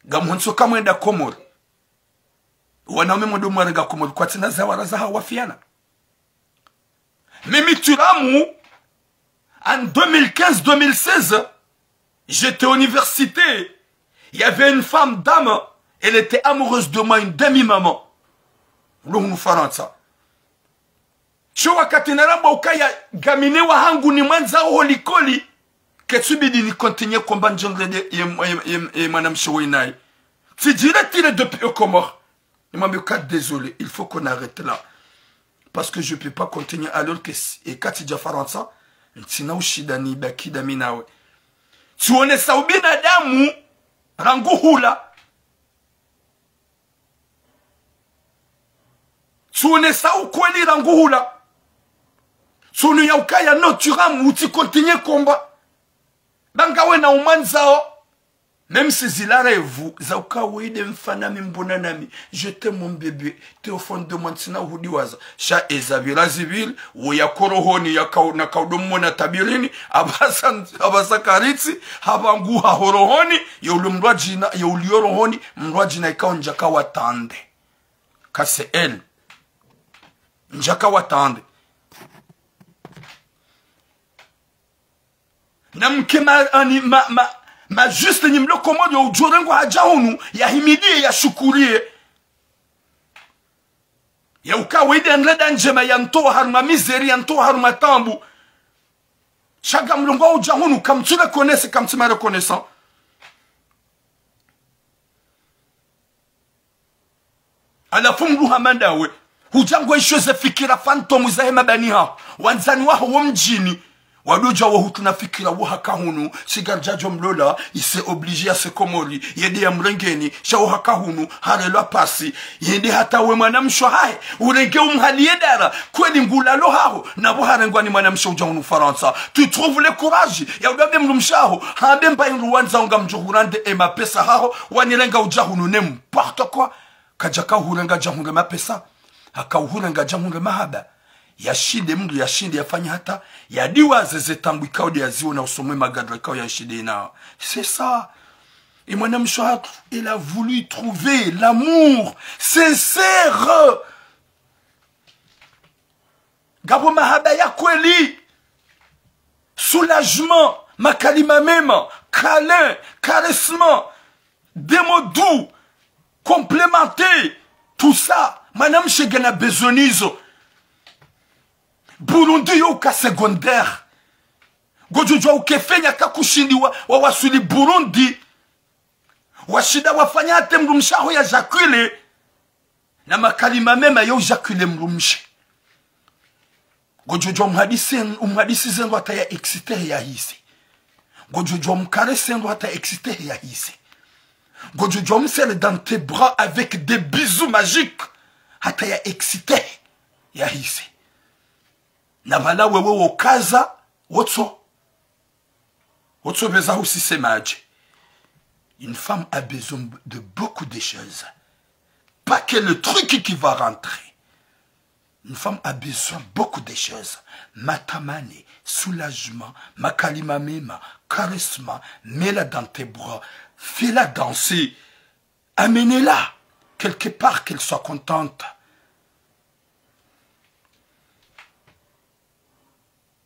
Ngamhontsiyo kamwenda Komori. Wanaume mwendo mwarenga Komori kwatsina zawara za hawafiana. Mimi Turamu, en deux mille quinze, deux mille seize, j'étais à l'université. Il y avait une femme dame, elle était amoureuse de moi, une demi-maman. Lo hunu Farantsa. Sho wakati naramba ukaya ngamina wahangu nimwandzao ho likoli, ketsubidi ni continuer combat ndjongele ye, ye, ye, ye, ye mwanamshe woyi nayi. Tsidji retirer depuis Comores. Nimwambe ka désolé, il faut qu'on arrête là. Parce que je peux pas continuer alors que si, eka tsidja Farantsa, ntsina ushinda nibaki daminawe. Tsionesa ubinadamu rangu hula. Tsionesa ukweli rangu hula. Tsiono ya ukaya no Turamu utsi continuer combat. Ba ngawe na umwandzao. Même si zila rêve za ukaya wende mfana mi mbona nami, je t'aime mon bébé, t'es au fond de moi, ntsina uhudiwaza. Sha eza pvira zipviri, wo yaka rohoni, yaka, naka udo mmona tabirini, apvasa, apvasa karitsi, hapvangu haho rohoni, ye ulo mdru wa djina, ye uliyo rohoni, mdru wa djina ikao ndjaka watande. Ka c'est elle. Ndjaka watande. Na mke ma, ani, ma, ma, ma juste nyi mlo Komori yo udjo rengo hadja hunu, yahimidiye, yashukuriye. Ya ukaya wende anrenda ndjema, yantowa harumwa misère, yantowa harumwa tabu. Sha ngamlongo udja hunu, kamtsu reconnaître, kamtsi ma reconnaissant. Halafu mdru hama ndawe, hudja ngo isho ze fikira fantôme zahe mabani haho, wandzani waho wo mdjini, wado dja wo hutru na fikira wo haka hunu, si ngaridjo mlola, il s'est obligé ya se Komori, yende ya mrengeni, sha wo haka hunu, harelwa pasi, yende hata we mwanamshe hahe, urenge umhaliye dara, kweli ngulalo haho, na pvo harengwa ni mwanamshe udja hunu Farantsa. Tu trouves le courage ya udambe mdrumshe haho, hambe mba hindru wandzao ngamdjo hurande e mapesa haho, wanirenga udja hunu, n'importe quoi. Kadjaka uhurenga dja hundre mapesa, haka uhurenga dja hundre mahaba. Yashinde mdru, yashinde yafanye hata, yadiwaze ze tabu ikao nde yaziona hosoni mwe magadra ikao yashinde na. C'est ça. Ye mwanamshe hatru, il a voulu trouver l'amour sincère. Ngapvo mahaba ya kweli. Soulagement, makalima mema, câlin, caressement, des mots doux, complémenté, tout ça. Mwanamshe ngena besoin nizo. Burundi yo uka secondaire. Ngodjo djuwa uka efenya kakushindi wa, wa waswili Burundi. Washinda wafanya hata mdrumshe waho ya éjaculer. Na makalima mema yo éjaculer mdrumshe. Ngodjo djuwa umhadisi, umhadisi zendro hata ya exciter ya hisi. Ngodjo djuwa umcaresse zendro hata ya exciter ya hisi. Ngodjo djuwa umserrer dans tes bras avec des bisous magiques hata ya exciter ya hisi. Na pvala wewe wokaza, wotso. Wotso pveza husise madje. Une femme a besoin de beaucoup de choses. Pas que le truc qui va rentrer. Une femme a besoin beaucoup de choses. Matamani, soulagement, makalima mema, caressement, mets-la dans tes bras, fais-la danser. Amenez-la quelque part qu'elle soit contente.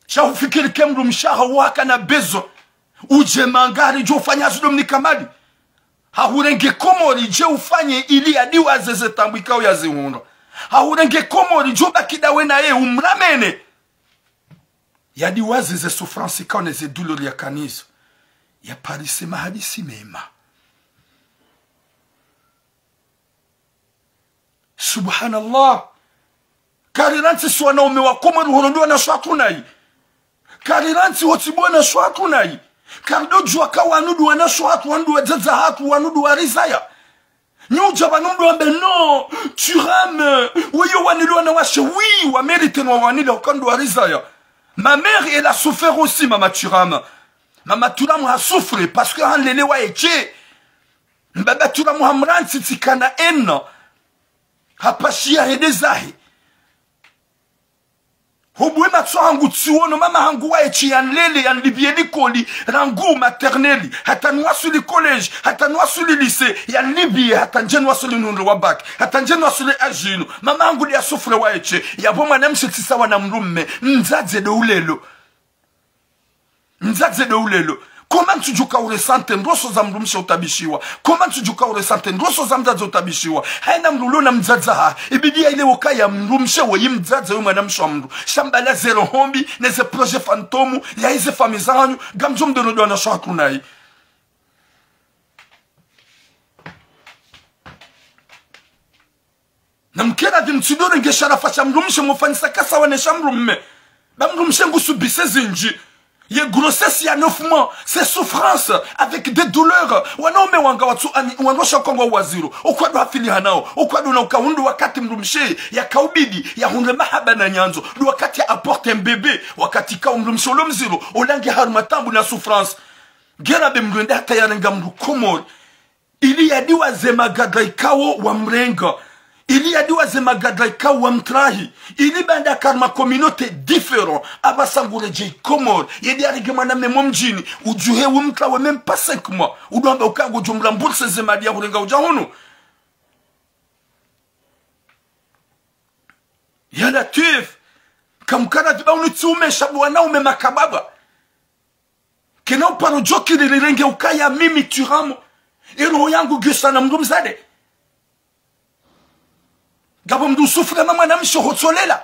Sha ufikiri ke mdrumshe waho wakana besoin, udje manga hari djo ufanya hazi ndo mnika mali. Hahurenge Komori dje ufanye ili yadiwaze ze taabu ikao yazihundra. Hahurenge Komori djo baki ndawe naye umramene. Yadiwaze ze souffrance ikao ne ze douleur yakanazo. Yaparise mahadisi mema. Subhanallah. Kari rantsi si wanaume wa Komori horo ndo wanashe hatru nayi. Kari rantsi hotsi bo wanashe hatru nayi. Kari ndo djuwa ka wanu ndo wanashe hatru, wanu ndo wadzadze hatru, wanu ndo warizaya. Nyi udja pvanu ndo wambe non, Thuram, wewe wanile wanawashe, oui, wa mérite no wanile, uka ndo warizaya. Ma mère, elle a souffert aussi, mama Thuram. Mama Thuram ha souffre parce que hanlele waye she. Mbaba Thuram hamrantsi tsi kana ena. Hapashiya hende zahe. Hobwe matso hangu tsiwono mama hangu waye she yanlele, yanlipviye likoli, rangu maternelle, hata nwaswili collège, hata nwaswili lycée, yanlipviye, hata ndje nwaswili nihundre wa bac, hata ndje nwaswili âge inu. Mama hangu nde ya souffre waye she, yapvo mwanamshe tsi sawa na mdrume, mdzadze ndo ulelo. Mdzadze ndo ulelo. Comment ntsudjuka uressentir ndroso za mdrumshe utabishiwa? Comment ntsudjuka uressentir ndroso za mdzadze utabishiwa? Hayina mdru ulo na mdzadze hahe, ibidi yaelewe ukaya mdrumshe woyi mdzadze woyi mwanamshe wa mdru. Sha mbala ze roho mbi, ne ze projet fantôme, ya ize famille zahanyu, ngamdjo mdrondo wanashe hatru nayi. Na mkera dhi mtsidore nge sharafa sha mdrumshe mufanyisa ka sawa ne sha mdrume. Ba mdrumshe ngu subisse zindji. Ye grossesse ya neuf mois, c'est souffrance, avec des douleurs. Wanaume wanga watsu ani, wandrosha kongo waziro. Okwado hafili hanao. Okwado na uka hundru wakati mdrumshe yakaubidi, yahundre mahaba na nyandzo. Ndo wakati ya apporter un bébé. Wakati kao mdrumshe ulo mziro, olange harumwa taabu na souffrance. Ngera be mdru ende hata yarenga mdru Komori. Ili yadiwaze magadra ikao wamrenga. Ili yadiwaze magadra ikao wamtrahi. Ili baanda karma communauté différent. Apvasa nguredjei Komori. Yedi yarenge mwanamme mo mdjini. Udjuhe umtrawe même pas cinq mois. Udo amba uka ngodjo mrembourser ze mali ya hurenga udja hunu. Ya Latwif. Kamkana dhiba unu tsi ume sha bo wanaume makababa. Kena uparo djo kiri rirenge ukaya mimi Thuram. Ye roho yangu ngiyo sawa na mdru mdzadze. Ngapvo mdru usouffre hama mwanamshe hotsolela.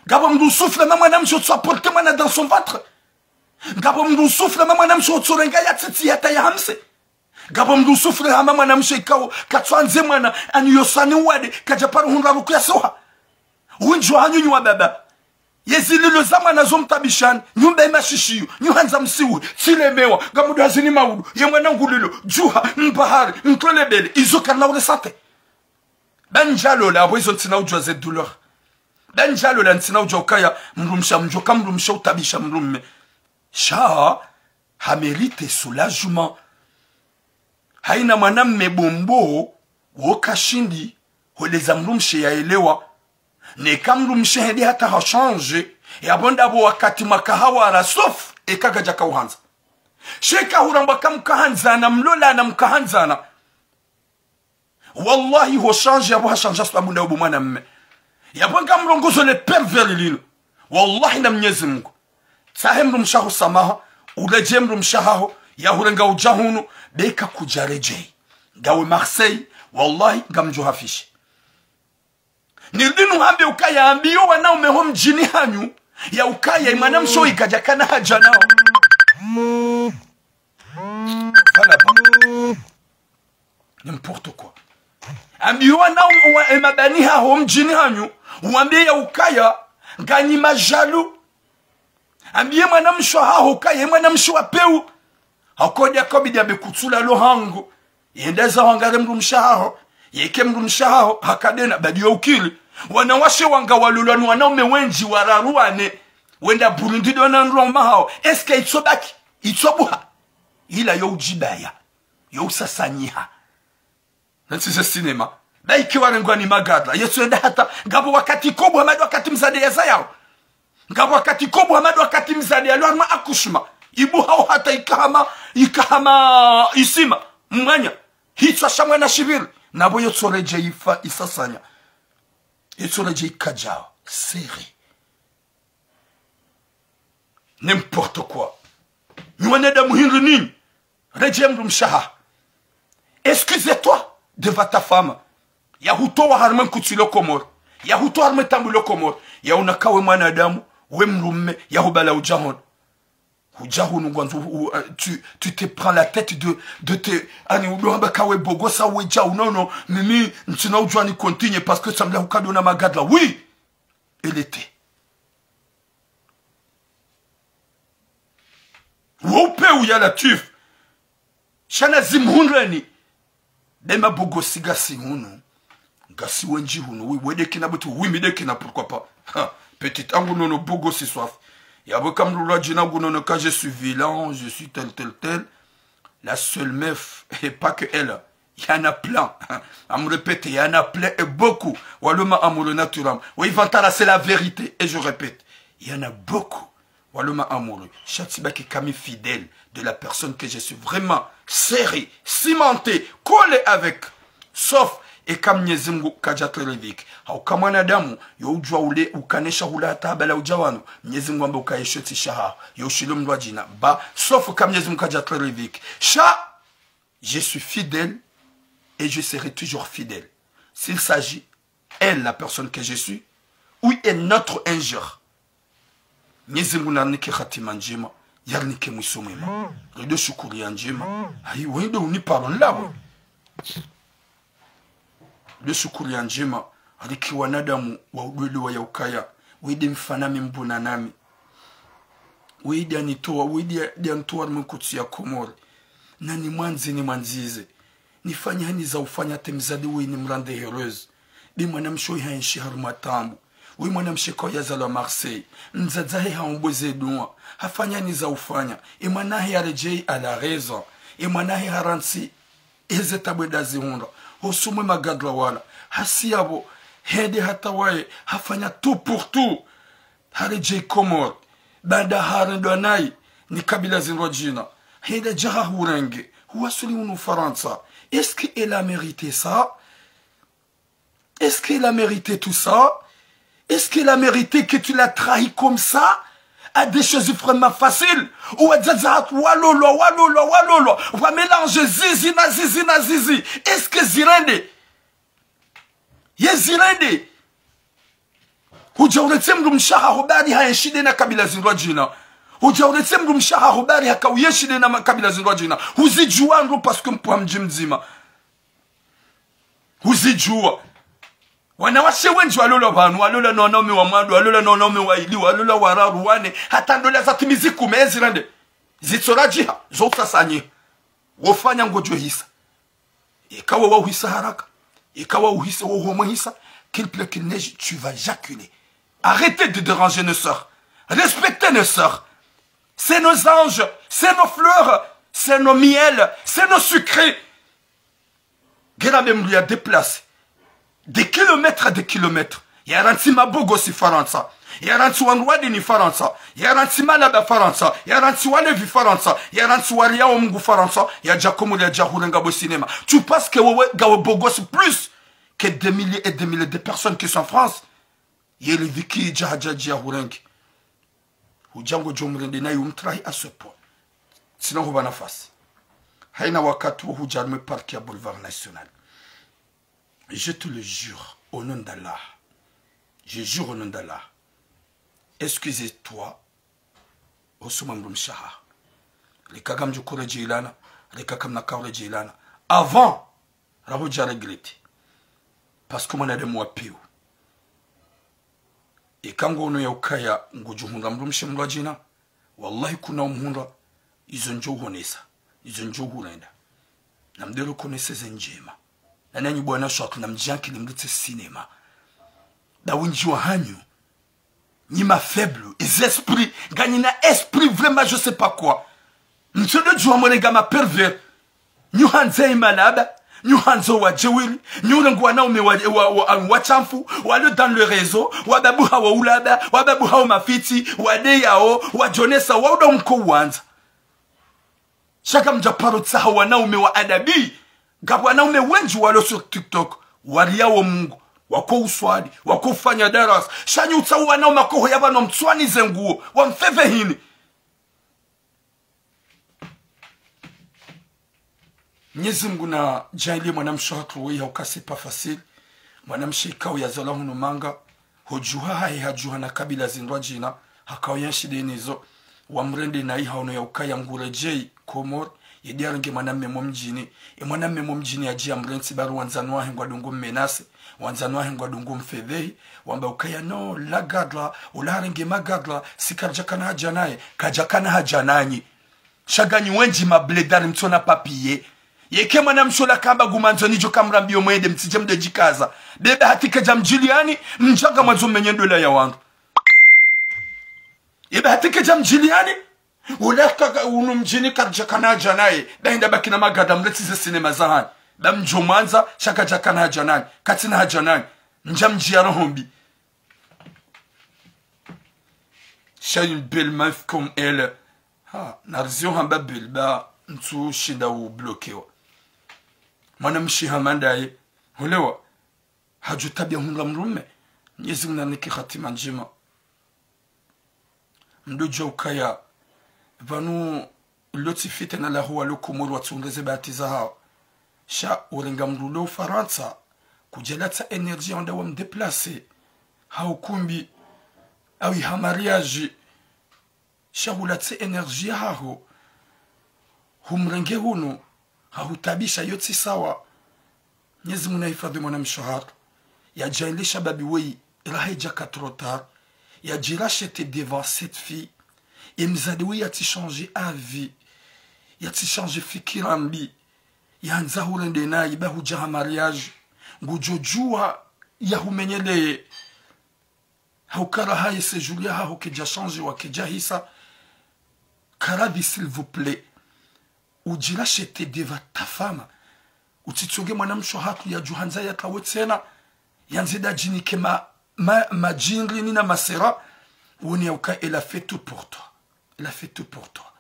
Ngapvo mdru usouffre hama mwanamshe hotso apporter mwana dans son ventre. Ngapvo mdru usouffre hama mwanamshe hotsorenga ya tsitsi hata ya hamse. Ngapvo mdru usouffre hama mwanamshe ikao, katsuandze mwana, ani yosani wade, kadja paro hundra ruku ya soha. Windji wa hanyu nyi wababa. Ye zililo za mwana zo mtabishani, nyumba imashishiyo, nyi handza msiwe, tsilemewa, ngamdru hazini maudu, ye mwana ngulilo, djuha, mbahari, mtwele bele, izo karina uressentir. Ba ndjalola, apvo izo ntsina udjuwa ze douleur. Ba ndjalola ntsina udjuwa ukaya, mdrumshe mdjoka, mdrumshe utabisha mdrume. Sha, ha mérite soulagement. Hayina mwanamme bombo, wo kashindi, holeza mdrumshe yaelewa. Neka mdrumshe hende hata ha changer, yapvo ndapvo wakati mwaka hawara sauf, eka kadjaka uhandza. Sha eka hurambwa ka mkahandzana, mlolana mkahandzana. Wallahi, ho change yapvo ha change sababu nda ubu mwanamme. Yapvo ngamrongozo le pervers lilo. Wallahi na Mnyezi Mungu. Tsahe mdrumshe waho samaha, uredjeye mdrumshe waho, yahurenga udja hunu, be eka kudjaredjeyi. Ngawe Marseille, wallahi, ngamdjo hafishe. Nirudi nuhambe ukaya ambiyo wanaume ho mdjini hanyu, ya ukaya, ye mwanamshe oyi kadjakana hadja nawo. Voilà, bon. N'importe quoi. Ambiyo wanaume wa, e mabani haho mdjini hanyu, uwambiye ya ukaya, nganyi ma jaloux. Ambiye mwanamshe wahaho ukaya, ye mwanamshe wa pewu. Hakodja kobidi ambe kutsula lo hangu. Yende za hangare mdrumshe wahaho. Yeke mdrumshe wahaho, hakadena, badi yo ukili. Wanawashe wanga walolwa ni wanaume wendji wararu wane. Wenda Burundi ndo na ndroma hawo. Est-ce que itsobaki? Itsobuha. Ila yo udjibaya. Yo usasanyiha. Nantsi ze cinéma. Ba ike warengwa ni magadra. Yetsu enda hata, ngapvo wakati kobu hamadu wakati mzade ya zayao. Ngapvo wakati kobu hamadu wakati mzade ya lwa harumwa accouchement. Ibuhao hata ikahama, ikahama isima. Mwanya. Hitswa sha mwana shiviri. Napvo yotsoredje ifa isasanya. Yotsoredje ikadjao. Sere. N'importe quoi. Nyi wanadamu hindri ninyi? Redjeya mdrumshe wahaho. Excuse-toi devant ta femme. Yahutowa harumwa nkutsi lo Komori. Yahutowa harumwa tambu lo Komori. Yaona ka we mwanadamu, we mdrume, yahubala udja hunu. Udja hunu ngwandzo, u-, u-, euh, tu, tu te prends la tête de, de te, ani udo hamba ka we bogosa we dja unono, mimi, ntsina udjua ni continuer parce que samla hukado na magadra. Oui! Elle était. Wo upewu ya Latwif. Sha na zimhundreni. Be mabogosi ngasi hunu. Ngasi wendji hunu. Oui, we de kina butu. Oui, mi de kina, pourquoi pas. Ha, petite, angu nono bogosi swafi. Yapvo kamlulwa djina ngu nono ka je suis vilain, je suis tel, tel, tel. La seule meuf, et pas que elle. Y en a plein. À me répéter, y en a plein et beaucoup. Waloma amoureux naturellement. Oui, Vantara, c'est la vérité. Et je répète, y en a beaucoup. Waloma amoureux. Sha tsibaki kami fidèle de la personne que je suis. Vraiment serré, cimenté, collé avec. Sauf, eka Mnyezi Mngu kadja tlere dhiki. Hauka mwanadamu, yo udjua ule ukanesha hula hata habala udja wanu. Mnyezi Mngu amba ukaye shoti shaha. Yo ushilo mdru wa djina. Ba, sauf ka Mnyezi Mngu kadja tlere dhiki. Sha, je suis fidèle et je serai toujours fidèle. S'il s'agit, elle, la personne que je suis, ou un autre un jour. Mnyezi Mngu narinike hatima ndjema, yarinike mwiso mwema. Rido shukuri ya ndjema. Ayi, wende uniparo nlabo. Rido shukuri ya ndjema, ariki wanadamu wa udwelewa ya ukaya. Wende mfana mi mbuna nami. Wende anitowa, wende anitowa harumwa nkutsi ya Komori. Na nimwandze, nimwandzize. Nifanye hani za ufanya te mzade we ni mrande heureuse. Be mwanamshe oyi haenshi harumwa tambu. We mwanamshe ko yazalwa Marseille. Mdzadze wahe haombo ze dua. Hafanya hani za ufanya. E mwana wahe yaredjeyi à la raison. E mwana wahe harantsi. Eze tabu eda zihundra. Hosumwe magadra wala. Hasi yapvo. Hende hata waye. Hafanya tout pour tout. Haredjeyi Komori. Baanda harendwa nayi. Ni kabila zindrwa djina. Hende djaha hurenge. Huwasuli hunu Farantsa. Est-ce qu'elle a mérité ça? Est-ce qu'elle a mérité tout ça? Est-ce qu'elle a mérité que tu la trahis comme ça? À des choses vraiment faciles. Ou wadzadze hatru walolwa, walolwa, walolwa. Wa mélange zizi na zizi na zizi. Est-ce que zirende? Ye zirende. Hudja uretse mdrumshe wahaho bari haenshi de na kabila zindrwa djina. Hudja uretse mdrumshe wahaho bari haka uyenshi de na ma-, kabila zindrwa djina. Huzidjua ndro parce que mpuha mdji mdzima. Huzidjua. Wanawashe wendji walolwa pvanu, walolwa na wanaume wa mwando, walolwa na wanaume waili, walolwa wararu, wane, hata ndola za timizi kume, ezirende. Zitsoradjiha, zo usasanyiha. Wofanya ngodjo hisa. Eka wo wauhisa haraka. Eka wauhisa, wo homwe hisa. Qu'il pleut, qu'il neige, tu vas jaculer. Arrêtez de déranger nos sœurs. Respectez nos sœurs. C'est nos anges, c'est nos fleurs, c'est nos miels, c'est nos sucrés. Ngena be mdru ya déplacer. Des kilomètres et des kilomètres. Yarantsi mabogosi Farantsa. Yarantsi wandru wa dini Farantsa. Yarantsi malaba Farantsa. Yarantsi walevi Farantsa. Yarantsi wariao Mungu Farantsa. Yadja Komori yadja hurenga bo cinéma. Tu penses que wewe ngawe beau gosse plus que des milliers et des milliers de personnes qui sont en France? Ye ridhiki idja hadja djia hurenge. Hudja ngodjo mrende nayi umtrahi à ce point. Tsina hupva nafasi. Haina wakati wo hudja harumwa parc ya Boulevard National. Je te le jure, au nom d'Allah. Je jure au nom d'Allah. Excusez-toi. Hosoni mwa mdrumshe waho. Reka kamdjo kuredjeyi lana, reka kamna kauredjeyilana. Avant, rahodja regretter. Parce que mwanadamu wa piu. Eka ngono ya ukaya ngudjo hundra mdrumshe mdrwadjina, wallahi kuna umhundra, izo ndjo uhonesa, izo ndjo uhurenda. Na mdero konese ze ndjema. Na nanyi bwana shwatu na mdjankili mditse cinéma. Da windji wahanyu, nyi ma faible, les esprits, nganyina esprit vraiment je sais pas quoi. Mtsodo djuwa mwenenga ma pervers. Nyi uhandza imalaba, nyi uhandza wadjewili, nyi urenga wanaume wa, wa, wa, wa shamfu, walio dans le réseau, wababuha wa ulaba, wababuha wa mafitsi, wadeyao, wadjonesa, wauda mko uwandza. Sha kamdja paro tsaha wanaume wa adabu. Ngapvo wanaume wendji walio sur TikTok, wariao Mungu, wako uswali, wako ufanya darasa. Sha nyi utsaha wanaume wakoho ya pvanu wamtswanize nguo, wamfepveheni. Mnyezi Mungu nadjaanlie mwanamshe hatru weyi hauka c'est pas facile. Mwanamshe ikao yazalwa hunu Manga, hodjuha hahe hadjuha na kabila zindrwadjina, hakao yenshi denizo. Wamrende nayi haono ya ukaya nguredjeyi Komori, yedi yarenge mwanamme mo mdjini. E mwanamme mo mdjini yadji yamrentsi bari wandzani wahe ngwadungu mmenase, wandzani wahe ngwadungu mfepvehi, wamba ukaya no, la gadra, ula harenge magadra, si karidjakana haja naye, kajakana haja nanyi. Sha nganyi wendji mabledari mtsona papier. Yeke mwanamshe ola kamba ngumandzo nidjo kamrambiyo mwende mtsidje mdodjikaza. Bebe hatike dja mdjiliani, mdjanga mwandzo mmenye ndola ya wandru. Yebe hatike dja mdjiliani, ula kaka unu mdjini karidjakana haja naye. Da hinda baki na magada mrentsi ze cinéma zahani. Da mdjo mwandza, sha kajakana haja nanyi. Katsina haja nanyi. Mdja mdjiya roho mbi. Sha une belle meuf comme elle. Ha, nariziyo hamba belle ba ntsu shinda ublokewa. Mwanamshe hama ndaye, holewa, hadjo tabia hundra mrume. Mnyezi Mungu nanike hatima ndjema. Mdodjuwa ukaya, pvanu lotsi fitna laho walo Komori watsundreze bahati zahao. Sha urenga mdru lo Farantsa, kudjalatsa énergie wanda wamdéplacer, ha ukumbi, au ha mariage, sha hulatse énergie yahaho, humrenge hunu, hahutabisha yo tsi sawa. Mnyezi Mungu nahifadhi mwanamshe hatru. Yadjaanlie shababi weyi, raha idjaka trop tard. Yadjiracheter devant cette fille. E mzade weyi yatsi changer avis. Yatsi changer fikira mbi. Yandza hurende nayi ba hudja ha mariage. Ngudjodjuwa yahumenyeleye. Hauka raha ye séjour yahaho kedja changer wa kedja hisa. Karadhi, s'il vous plaît. Udjiracheter devant ta femme. Utsitsonge mwanamshe hatru yadjuhandza yakawe tsena. Yandze da djinike ma, ma, madjindri ni na masera. Wone ya uka, elle a fait tout pour toi. Elle a fait tout pour toi.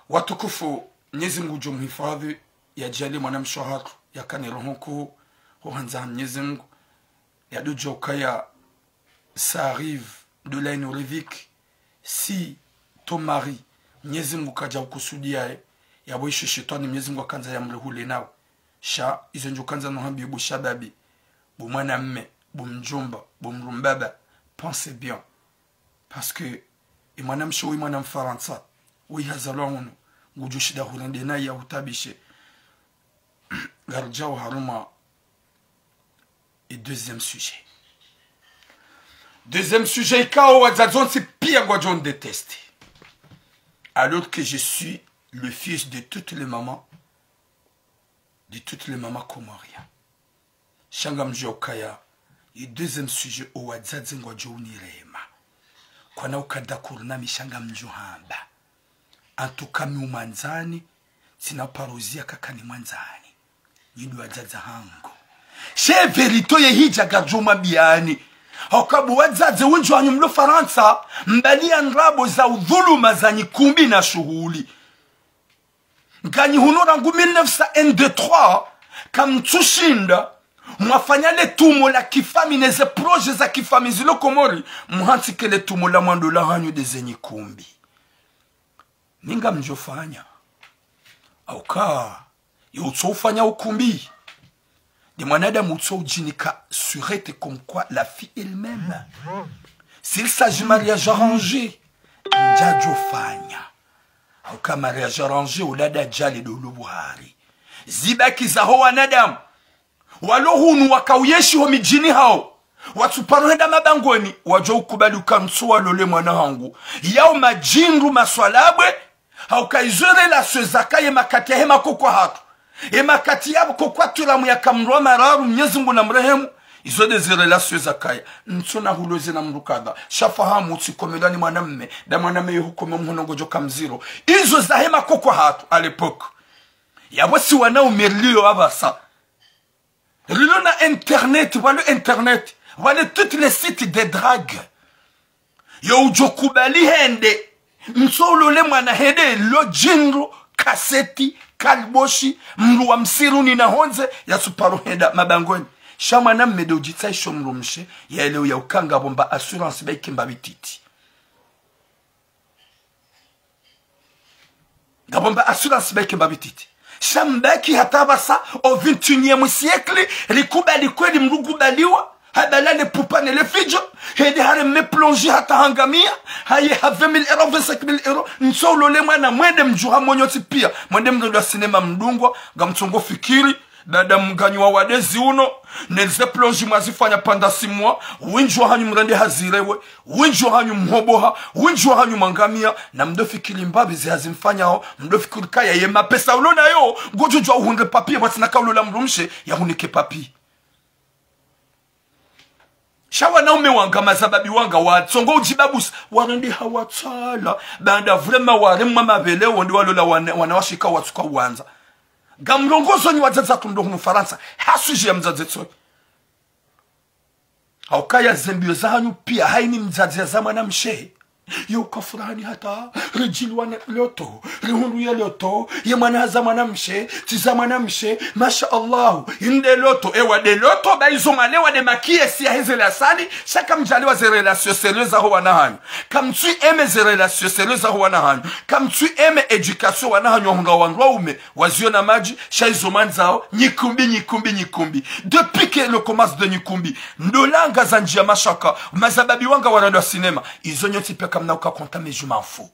Watukufu, Mnyezi Mungu ngudjo mhifadhi, yadjaanlie mwanamshe hatru yakane roho nkuu, ho handza ha Mnyezi Mungu, yadodjuwa ukaya ça arrive, ndola inu ridhiki, si ton mari, Mnyezi Mungu kadja ukusudiaye, yapvo isho shetwani Mnyezi Mungu hakandza yamrehule nawe. Sha, izo ndjo kandza nuhambiye bo shababi, bo mwanamme, bo mdjomba, bo mrumbaba, pensez bien. Parce que, e mwanamshe weyi mwana Mfarantsa, weyi hazalwa hunu, ngudjo shinda hurende nayi yahutabishe. Ngaridjao harumwa e deuxième sujet. Deuxième sujet, ikao wadzadze wontsi pia ngwadjo ndétester. Alors que je suis le fils de toutes les mamans, de toutes les mamans comoriennes. Sha ngamdjuwa ukaya, ye deuxième sujet, owadzadze ngwadjo unirema. Kwana ukada kurunami sha ngamdjo hamba. En tout cas mi umwandzani, tsina paro ziya kakani mwandzani. Nyi ndo wadzadze hangu. She vérité ye hidja ngamdjo mwambiyani. Hauka bo wadzadze wendji wahanyu mlo Farantsa, mbali ya ndrabo za udhuluma za nyikumbi na shuhuli. Nganyi hunu rangu mille neuf cent un, deux, trois, kamtsushinda mwafanya le tumo la kifami neze projet za kifami zilo Komori, muhantsike le tumo la mwando lahanyu ndeze nyikumbi. Ninga mdjofanya. Hauka, ye utso ufanya ukumbi, nde mwanadamu utso udjinika surette comme quoi la fille elle-même. S'il s'agit mariage arrangé, ndjadjofanya. Hauka mariage arrangé, ulada djali dolo buhari. Zibaki zaho wanadamu walo hunu waka uyenshi ho midjini hawo, watsuparo henda mabangweni, wadjo ukubali uka ntsu walole mwana hangu. Yao madjindru maswalabwe, hauka izo relation zakaya ye makati yahe makoko hatru. Ye makati ya koko hatru la muyaka mdru wa mararu, Mnyezi Mngu na mrehemu, izo ndeze relation zakaya. Ntsu na huloze na mdru kadha. Sha fahamu utsikomelwa ni mwanamme, nda mwanamme ye hukome mhono ngodjo ka mziro. Izo zahe makoko hatru, à l'époque. Yapvo si wanaume rilio apvasa. Rilo na internet, pvalo internet, pvale toutes les sites de drague. Yo udjo kubali hende, ntso ulole mwana hende, lo djindru, kaseti, kaliboshi, mdru wa msiruni na hondze, yatsuparo henda mabangweni. Sha mwanamme nde udjitsaisho mdrumshe, yaelewe ya uka ngapvo mba assurance ba ikemba bititi. Ngapvo mba assurance ba ikemba bititi. Sha mbaki hata pvasa, au vingt et unième siècle, rikubali kweli mdru kubaliwa, habala le pupa ne le fidjo, hende hareme plongée hata hangamia, haye ha vingt mille euros, vingt-cinq mille euros, ntso ulole mwana mwende mdjuha monyotsi pia, mwende mdru wa sinema mdungwa, ngamtsongo fikiri, baada mganyo wa wadezi uno, neze plongée mwazifanya panda simwa, wendji wahanyu mrende hazirewe, wendji wahanyu mhoboha, wendji wahanyu mwangamia, na mdo fikiri mbapvi zi hazimfanyao, mdo fikiri kaya ye mapesa ulo nayo, ngodjo djuwa uhundre papier, pvwatsina ka ulola mdrumshe, yahunike papier. Sha wanaume wanga, mazababi wanga, watsongo udjibabusa, warende hawatsala, baada vraiment waremwa mapvele, wonde walola wana, wanawashe ka watsuka wandza. Ngamrongozo nyi wadzadze hatru mdo hunu Farantsa, ha sujet ya mdzadze tsoyi. Hauka ya zembiyo zahanyu pia, haini mdzadze ya za mwanamshe. Yo uka furahani hata, ridjiliwa ne loto, rihundru ye loto, ye mwana haza mwanamshe, tsi za mwanamshe, masha Allah, inde loto, ewa nde loto, ba izo mwalewa nde makiesi yaheze lasali, sha kamdjaliwa ze relation sérieux zaho wana hanyu. Kamtsu aimé ze relation sérieux zaho wana hanyu. Kamtsu aimé éducation wana hanyu wahundra wandru waume, waziona madji, sha izo mwandzao, nyikumbi, nyikumbi, nyikumbi. Depuis que le commence de nyikumbi, ndo langa za ndjia mashaka, mazababi wanga warendwa sinema, izo nyontsi pia kamna uka konta mais je m'en fous.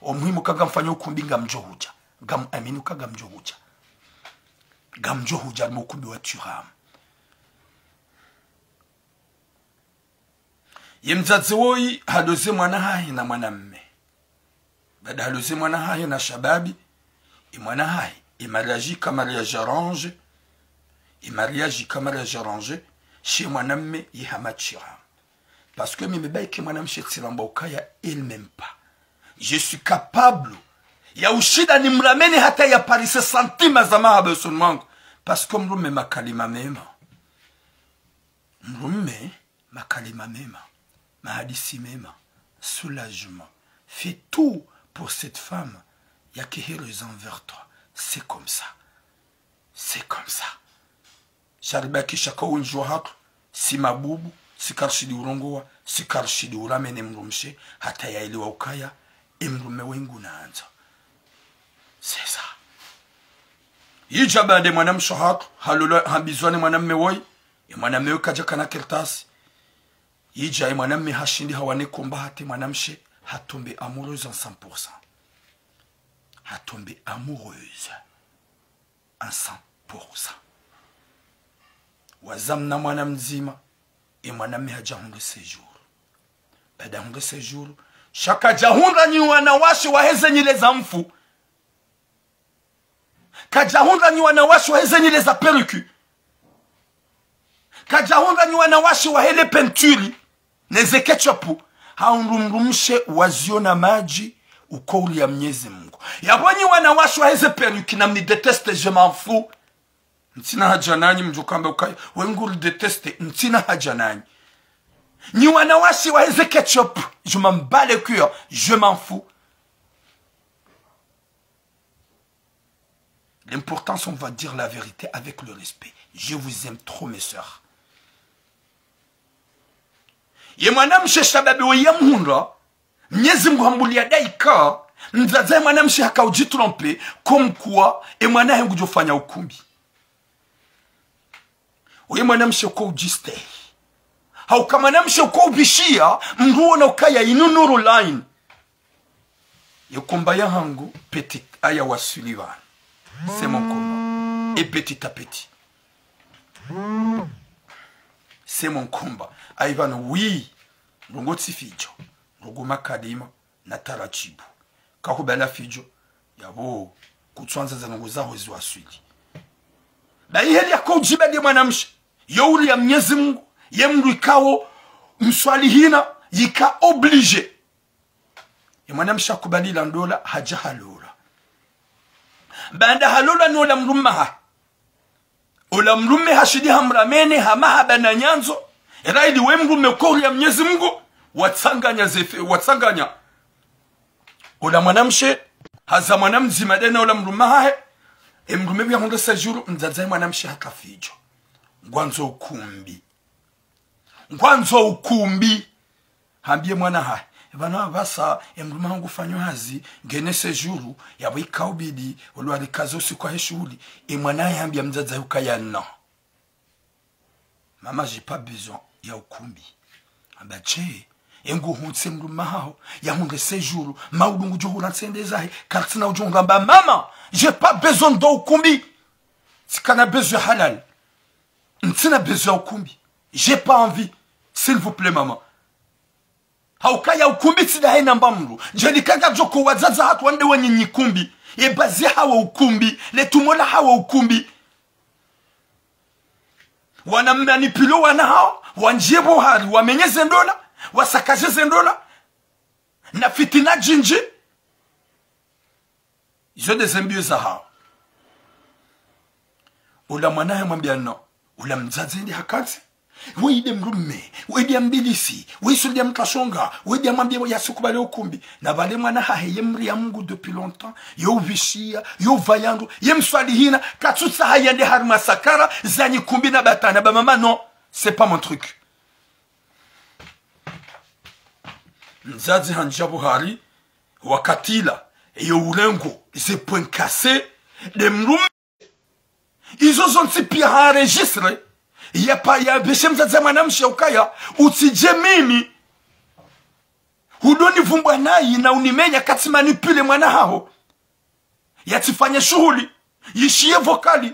O muhimu ka ngamfanya ukumbi ngamdjo hudja. Ngam amini uka ngamdjo hudja. Ngamdjo hudja harumwa ukumbi wa Thuram. Ye mdzadze woyi haloze mwana hahe na mwanamme. Baada haloze mwana hahe na shababi, ye mwana hahe, ye mariage ka mariage arrangé, ye mariage ka mariage arrangé, she mwanamme ye hama Thuram. Parce que mimi baike mwanamshe tsiramba ukaya, elle m'aime pas. Je suis capable ya ushinda nimrameni hata ya parise santima za mahaba usoni mwangu. Parce que mdrume makalima mema. Mdrume makalima mema, mahadisi mema, soulagement. Fais tout pour cette femme, yake heureuse envers toi. C'est comme ça. C'est comme ça. Sha ribakisha ka wendji wahatru, si mabubu, si karishindi urongowa, si karishindi uramene mdrumshe, hata yaelewa ukaya, e mdrume wengu nandzo. C'est ça. Yidja baada ye mwanamshe hatru, halola, hambizwa ne mwanamme woyi, ye mwanamme woyi kadja kana kartasi. Yidja ye mwanamme hashindi hawane komba hata ye mwanamshe, ha tombé amoureuse en cent pour cent. Ha tombé amoureuse en cent pour cent. Wazamna mwana mdzima, ye mwanamme hadja hundre séjour. Baada hundre séjour, sha kadja hundra nyi wanawashe waheze nyile za mfu. Kadja hundra nyi wanawashe waheze nyile za perruque. Kadja hundra nyi wanawashe wahele peinture, neze ketchup. Hahundru mdrumshe waziona madji, uko uri ya Mnyezi Mungu. Yapvo nyi wanawashe waheze perruque, namni déteste, je m'en fous. Ntsina haja nanyi, mdjo kamba ukaya, we nguri détester, ntsina haja nanyi. Nyi wanawashe waheze ketchup, je m'en bats les couilles, je m'en fous. L'importance, on va dire la vérité avec le respect. Je vous aime trop, mes sœurs. Ye mwanamshe shababi we yamhundra, Mnyezi Mngu hambuliya daika, mdzadze ye mwanamshe haka udjitromper, comme quoi, ye mwana hahe ngudjofanya ukumbi. Oye mwanamshe uko udjistehi. Hauka mwanamshe uko ubishiya, mdru wona ukaya inu nuru line. Ye combat yahangu, petit, aya waswili pvanu. C'est mon combat. Et petit à petit. C'est mon combat. Ayi pvanu, oui. Ndrongo tsi fidjo. Ndrongo makalima na taratibu. Kakubala fidjo, yapvo, kutswandza ze ndrongo zaho ziwaswili. Ba iheli yako udjiba ndiye mwanamshe. Yo uli ya Mnyezi Mngu, ye mdru ikao mswalihina, yika obligé. Ye mwanamshe hakubali la ndola, hadja halola. Baanda halola nola mdrume hahe. Ola mdrume hashidi hamramene, ha mahaba na nyandzo. Era ili we mdrume uko uli ya Mnyezi Mngu, watsanganya zefe, watsanganya. Ola mwanamshe, haza mwana mdzima dena ola mdrume hahe. Ye mdrume pvwa hundre séjour, mdzadze ye mwanamshe haka fidjo. Ngwandzo ukumbi. Ngwandzo ukumbi. Hambiye mwana hahe. Pvanu apvasa, ye mdrume hangu fanyo hazi, ngena séjour, yapvo ika ubidi, olwa likazo usiku wahe shuhuli. Ye mwana hahe hambiya mdzadze ukaya non. Maman, j'ai pas besoin ya ukumbi. Amba je, ye nguhuntsi mdrume haho, yahundre séjour, maudu ngudjo hula ntsende zahe, kartsina udjo hula amba maman, j'ai pas besoin ndo ukumbi. Tsikana besoin halal. Ntsina besoin ya ukumbi. J'ai pas envie. S'il vous plaît, maman. Hauka ya ukumbi tsi dahe namba mdru. Djeli kanga djoko wadzadze hatru wande wenyi nyikumbi. Ye bazi hawo ukumbi. Le tumo la hawo ukumbi. Wana manipule wana hawo. Wandjiye pvo hari. Wamenye ze ndola. Wasakaje ze ndola. Na fitina djindji. Izo nde ze mbiyo zahawo. Ula mwana hahe hamwambiya non. Ula mdzadze nde hakantsi. Weye nde mdrume, weye nde ya mbilisi, weye suli ya mkashonga, weye nde ya mwambiya yasikubali ukumbi. Na pvale mwana hahe ye mri ya Mngu depuis longtemps, yo uvishiya, yo uvayandru, ye mswalihina, katsutsaha yende harimwa sakara, za nyikumbi na batana, ba maman non, c'est pas mon truc. Mdzadze handjiya pvo hari, wakati ula, eyo urengo, ze points cassés, nde mdrume. Izo zontsi piya ha enregistré, yapva, yapveshe mdzadze mwanamshe ukaya, utsidje mimi, hudoni vumbwa nayi na unimenya katsi manipule mwana haho. Yatsifanye shuhuli, yishiye vocal.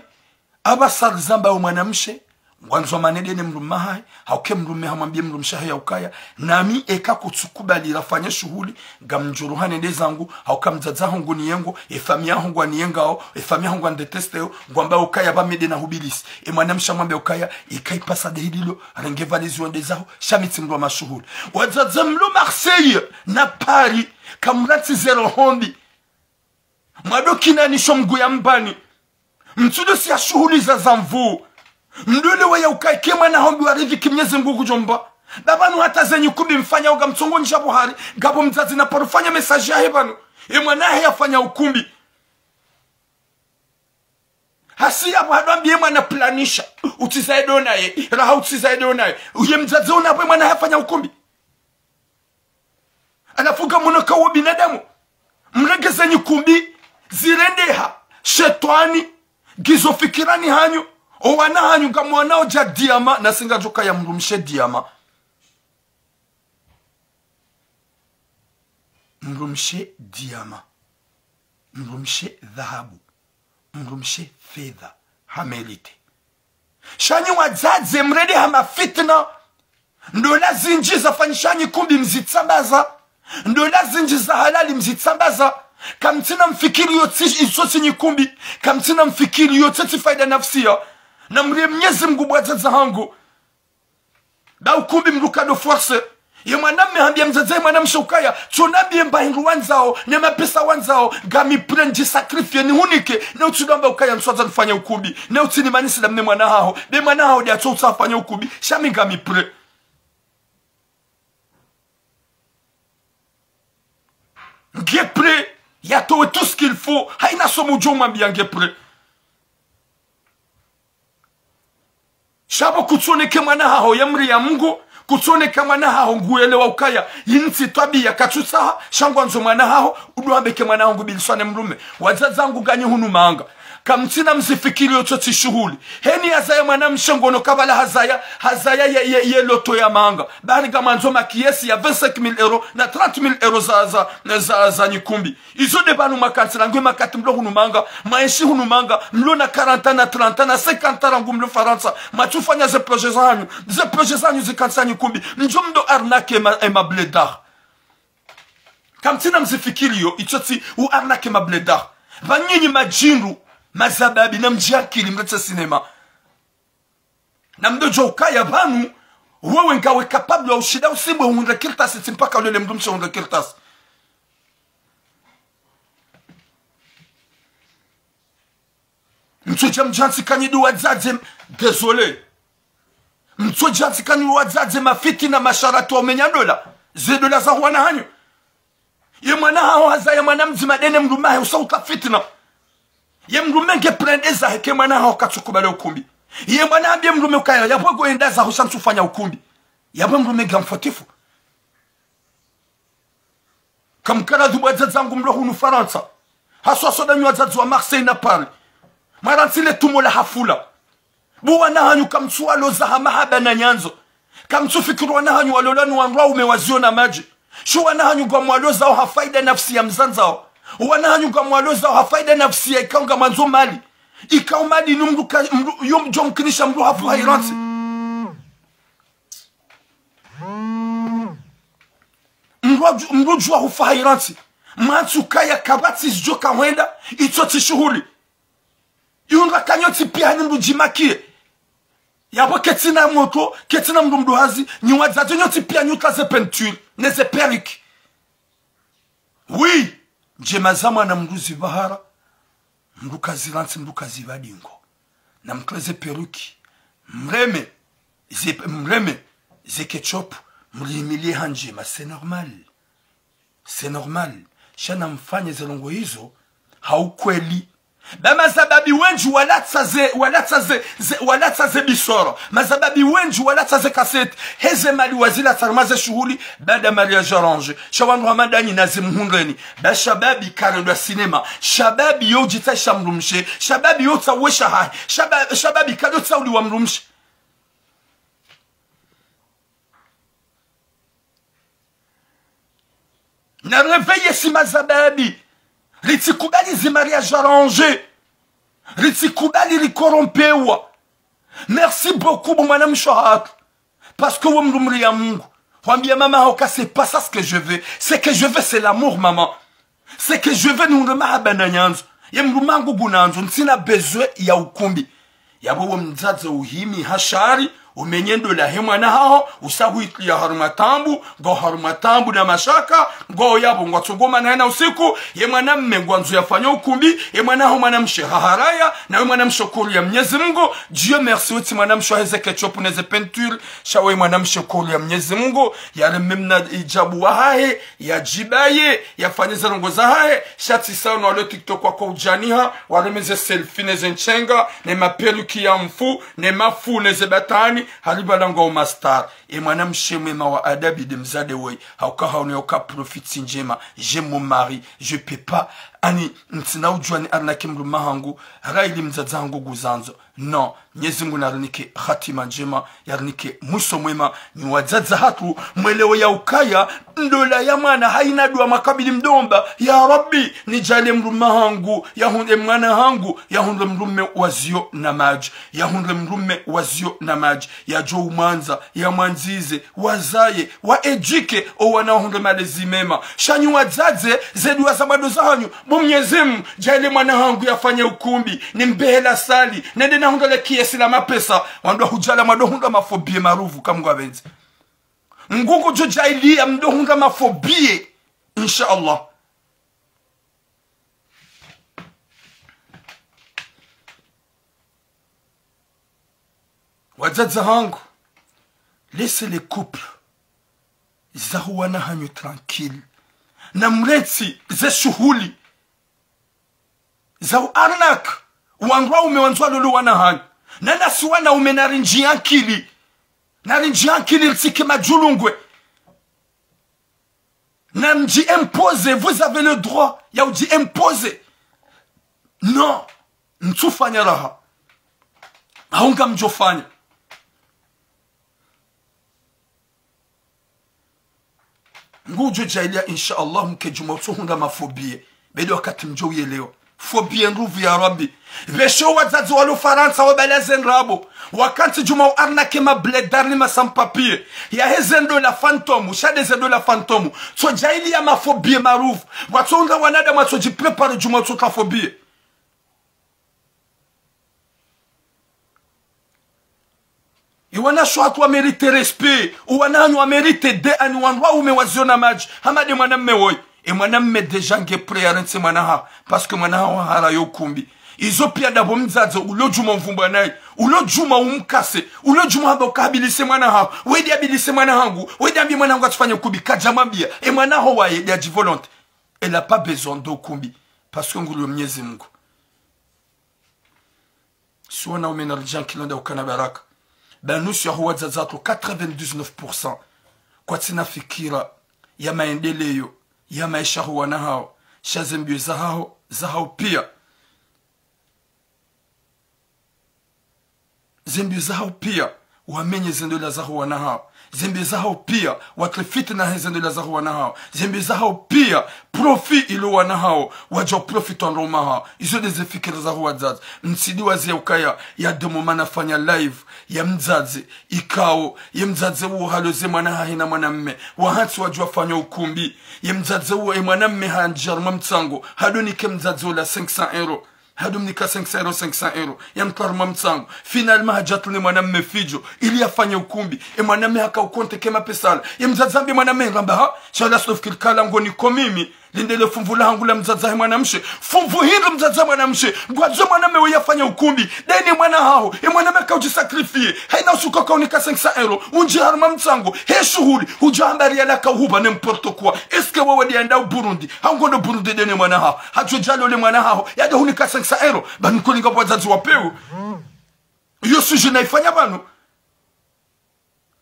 Apvasa rizamba wo mwanamshe, ngwandzo manende ne mdrume hahe, hauka ye mdrume hamwambiye mdrumshe hahe ya ukaya, nami eka kutsukubali rafanye shuhuli, ngamdjo ruha nende zangu, hauka mdzadze hangu nguniyengo, ye famiyi yahangu ngwaniyengao, ye famiyi yahangu ngwandétesteo, ngwambao ukaya pvwa mi nde na hubilisi. Ye mwanamshe hamwambiya ukaya, ika ipasa nde hililo, renge valizi wende zaho, sha mi tsi mdru wa mashuhuli. Wadzadze mlo Marseille, na Paris, kamratsi zero hombi. Mwado kinanisho mgu ya mbani. Mtsudo si ya shuhuli za zamvu. Mdole wa ya ukaya eka mwana hombi wa ridhiki Mnyezi Mngu kudjomba. Ba pvanu hata ze nyikumbi mfanya uka mtsongo ndja pvo hari. Ngapvo mdzadze na paro fanya message yahe pvanu. Ye mwana hahe yafanya ukumbi. Hasi yapvo hado hambiye mwana planisha. Utsiza edo naye. Raha utsiza edo naye. Uye mdzadze una pvo ye mwana hahe yafanya ukumbi. Halafu ngamwono ka wo binadamu. Mrenge ze nyikumbi, zirendeha, shetwani, ngizo fikirani hanyu, o wana hanyu ngamwonao dja diama, na si ngadjo kaya mdrumshe diama. Mdrumshe diama. Mdrumshe dhahabu. Mdrumshe fedha. Ha mérité. Sha nyi wadzadze mrende ha mafitna. Ndola zindji zafanyisha nyikumbi mzitsambaza. Ndola zindji za halali mzitsambaza. Kamtsina mfikiri yo tsi, iso tsi nyikumbi. Kamtsina mfikiri yo tsi, tsi faida nafsiya. Na mrie Mnyezi Mngu bo wadzadze hangu. Ba ukumbi mdru kado force. Ye mwanamme hambia mdzadze, ye mwanamshe ukaya, tsonambie mba hindru wandzao, ne mapesa wandzao, ngami prêt ndjisacrifier nihunike, ne utsidjo amba ukaya ntsuwandza nifanye ukumbi, ne utsinimanyisi la mne mwana haho, be mwana haho nde atso utsaha afanye ukumbi, sha mi ngami prêt. Nge prêt, yatowe tout ce qu'il faut, haina somo udjo mwambia nge prêt. Sha bo kutsoneke mwana haho ye mri ya Mungu, kutsoneke mwana haho nguelewa ukaya, yini tsi twabiya katsutsaha, sha ngwandzo mwana haho, udjo ambeke mwana haho ngubiliswa ne mdrume. Wadzadze wangu nganyi hunu manga. Kamtsina mzifikiri yo tso tsi shuhuli. Heni hazaya mwanamshe ngono kabala hazaya, hazaya ye, ye, ye loto ya manga. Bari ngamwandzo makiyesi ya vingt-cinq mille euros na trente mille euros za, za, za, za nyikumbi. Izo nde pvanu mwakantsi rangu ye makati mlo hunu manga, mwaenshi hunu manga, mlo na quarante ans, na trente ans, na cinquante ans rangu mlo Farantsa, mwatsufanya ze projet zahanyu, ze projet zahanyu zikantsi nyikumbi, mdjo mdo arnaquer ma, e ma blédards. Kamtsina mzifikiri yo, itso tsi u arnaquer ma blédards. Pvanu nyinyi madjindru, mazababi, na mdjiakili mretse cinéma. Na mdo djuwa ukaya pvanu, wewe ngawe capable wa ushinda usimbwe uhundre kartasi tsi mpaka ulele mdrumshe uhundre kartasi. Mtsodja mdjantsi kanyi ndo wadzadze, désolé. Mtsodja ntsi kanyi ndo wadzadze mafitina masharatu wa umenya ndola. Ze ndola za wana hanyu. Ye mwana haho hazaya mwana mdzima nde ne mdrume hahe usa uta fitina. Ye mdrume nge prêt nde zahe ke mwana haho katsukubali ukumbi. Ye mwana hambie mdrume ukaya, yapvo ngo enda zaho sha ntsufanya ukumbi. Yapvo mdrume nge mfotifu. Kamkala dhubu wadzadze wangu mlo hunu Farantsa. Haswa soda nyi wadzadze wa Marseille na Paris. Mwarantsi le tumo la hafula. Bo wana hanyu kamtsuwaloza ha mahaba na nyandzo. Kamtsufikiri wana hanyu walolwa ni wandru waume waziyo na madji. Sho wana hanyu ngamwalozao ha faida nafsi ya mzandzao. Wana hanyu ngamwalozao ha faida nafsi ya ikao ngamwandzo mali. Ikao mali inu mdru ka, mdru, yo mdjo mkinisha mdru hafu hairantsi. Mdru dju, mdru djuwa hufa hairantsi. Mwantsu kaya kapvatsi zidjo kahwenda, itso tsi shuhuli. Yundra kanyo tsi piya ni mdru djimakiye. Yapvo ketsina motro, ketsina mdru mdru hazi, nyi wadzadze nyo tsi piya nyu tla ze peinture, ne ze perruque. Oui, ndjema za mwana mdru zibahara, mdru kazirantsi, mdru kazibadingo. Na mtweze perruque, mreme, ze, mreme, ze ketchup, mrihimilie ha ndjema, c'est normal. C'est normal. Sha na mfanye ze ndrongo izo, ha ukweli. Ba mazababi wendji walatsa ze, walatsa ze, ze, walatsa ze bisoro. Mazababi wendji walatsa ze kaseti. Heze mali wazilatsa harumwa ze shuhuli, baada mariage arrangé. Sha wandru hama ndanyi na ze muhundreni. Ba shababi karendwa cinéma. Shababi yo udjitsaha sha mdrumshe. Shababi yo tsaha wesha hahe. Shaba, shababi kado tsaha uliwa mdrumshe. Na réveiller si mazababi. Ritsikubali zi mariage arrangé. Ritsikubali rikorompewa. Merci beaucoup, bo mwanamshe hatru. Parce que we mdru mri ya Mungu. Hwambia mama haho ka c'est pas ça ce que je veux. Ce que je veux, c'est l'amour, maman. Ce que je veux, nihundre mahaba na nyandzo. Ye mdrume hangu ngunandzo, ntsina besoin ya ukumbi. Yapvo we mdzadze uhimi ha shari, umenye ndola he mwana haho, usa huitria harumwa taabu, ngo harumwa taabu na mashaka, ngo yapvo ngwatsongomana hayina usiku, ye mwanamme ngwandzo yafanye ukumbi, ye mwana haho mwanamshe haharaya, na we mwanamshe kuru ya Mnyezi Mungu, Dieu merci, we tsi mwanamshe wa heze ketchup ne ze peinture, sha we mwanamshe kuru ya Mnyezi Mungu, yareme mna ijabu wahahe, yadjibaye, yafanye ze ndrongo zahahe, sha tsi sawa no walo TikTok wako udjaniha, wareme ze selfie ne ze nshenga, ne maperruque ya mfu, ne mafu, ne ze batani, hali pvala ngwao mastar. E mwanamshe mwema wa adabu nde mdzadze woyi, hauka haono yauka profite ndjema, j'aime mon mari, je peux pas, ani, ntsina udjuwa ni arnaquer mdrume hangu, raili mdzadze hangu nguzandzo. Non, Mnyezi Mungu narinike hatima ndjema, yarinike mwiso mwema, nyi wadzadze hatru, mwelewe ya ukaya, ndola ya mwana hayina dua makabili mdomba, ya Rabbi, nidjaanlie mdrume hangu, yahundre mwana hangu, yahundre mdrume waziyo na madji, yahundre mdrume waziyo na madji, yadjo umwandza, yamwandzize, wazaye, wa éduquer, o wana wahundre malezi mema. Sha nyi wadzadze, ze dua za bado zahanyu, bo Mnyezi Mungu, djaanlie mwana hangu yafanye ukumbi, nimbehe la salle, nende nahundre le kiesi la mapesa, wandru wahudjala mwado hundra mafobie maruvu, kamngwa benzi. Mngu ngudjo djaaliya mdo hundra ma faux billets, insha Allah. Wadzadze hangu, laissez les couples zaho wana hanyu tranquille. Na mletse ze shuhuli za u arnaque wandru waume wandzo walole wana hanyu. Na nasi wanaume narindjiye ankili. Narindjiye ankili ritsike madjulungwe. Na mdji imposer, vous avez le droit ya udji imposer. Non, ntsufanya raha. Hau ngamdjofanya. Ngudjo djaaliya, insha Allah, mke djuma utsohundra ma faux billets. Bedi wakati mdjo uyelewa. Faux billets ndrupvu ya Rabbi. Pvesho wadzadze walo Farantsa wabala ze ndrabo. Wakantsi djuma u arnaquer ma blédards ni ma sans-papiers. Yahe ze ndola fantômes, sha nde ze ndola fantômes. Tso djaaliya ma faux billets marupvu. Watsohundra wanadamu watsodji préparer djuma utsohundra faux billets. E wanawashe hatru wa mériter respect, o wana hanyu wa mériter dua, ni wandru waume waziona madji, hama nde mwanamme woyi. E mwanamme déjà nge prêt ya rantsi mwana haho, parce que mwana haho hahara yo ukumbi. Izo piya ndapvo mdzadze, ulo djuma umvumbwa nayi, ulo djuma umkase, ulo djuma hamba uka habilise mwana haho, wende habilise mwana hangu, wende hambiye mwana hangu atsifanye ukumbi, kadja mwambiya, e mwana haho waye, nde yadji volonté. Elle a pas besoin ndo ukumbi, parce que nguliyo Mnyezi Mungu. Si wanaume na ridjiye ankili nda ukana baraka. Ba nusu yaho wadzadze hatru quatre-vingt-dix-neuf pour cent kwatsina fikira ya maendeleyo ya maesha yaho wana hawo, sha ze mbiyo zahawo, zahawo piya. Ze mbiyo zahawo piya, wamenye ze ndola zaho wana hawo. Ze mbiyo zahawo piya, watriye fitina he ze ndola zaho wana hawo. Ze mbiyo zahawo piya, profit ilo wana hawo, wadjo profit wandru waume hawo. Izo nde ze fikira zaho wadzadze. Mtsidjuwa ze ukaya, ya demo mana fanya live ya mdzadze, ikao ye mdzadze uwo haloze mwana hahe na mwanamme, wahantsi wadjo wafanya ukumbi. Ye mdzadze uwo, e mwanamme handjiya harumwa mtsango, hadonike mdzadze ola cinq cents euros. Hadomnika cinq cents euros, cinq cents euros. Yamtwara harumwa mtsango. Finalement, hadja hatru ne mwanamme fidjo, ili yafanye ukumbi. E mwanamme haka ukonte ke mapesa yala. Ye mdzadze hambe mwanamme, ngamba ha, sha ola sinofikiri kala ngo niko mimi. Linde le fumvu lahangu la mdzadze he mwanamshe. Fumvu hindri mdzadze mwanamshe? Ngwandzo mwanamme we yafanye ukumbi. Nde ne mwana haho. E mwanamme haka udji sacrifier. Hayina usiku haka unika cinq cents euros. Undjiya harumwa mtsango. He shuhuli. Udja hamba riyali haka uhupva, n'importe quoi. Est-ce que wewe nde yenda u Burundi? Hau ngondo Burundi nde ne mwana haho. Hadjo dja lole mwana haho, yadjo hunika cinq cents euros. Ba niko linga wadzadze wa pewu. Iyo sujet nayifanya pvanu.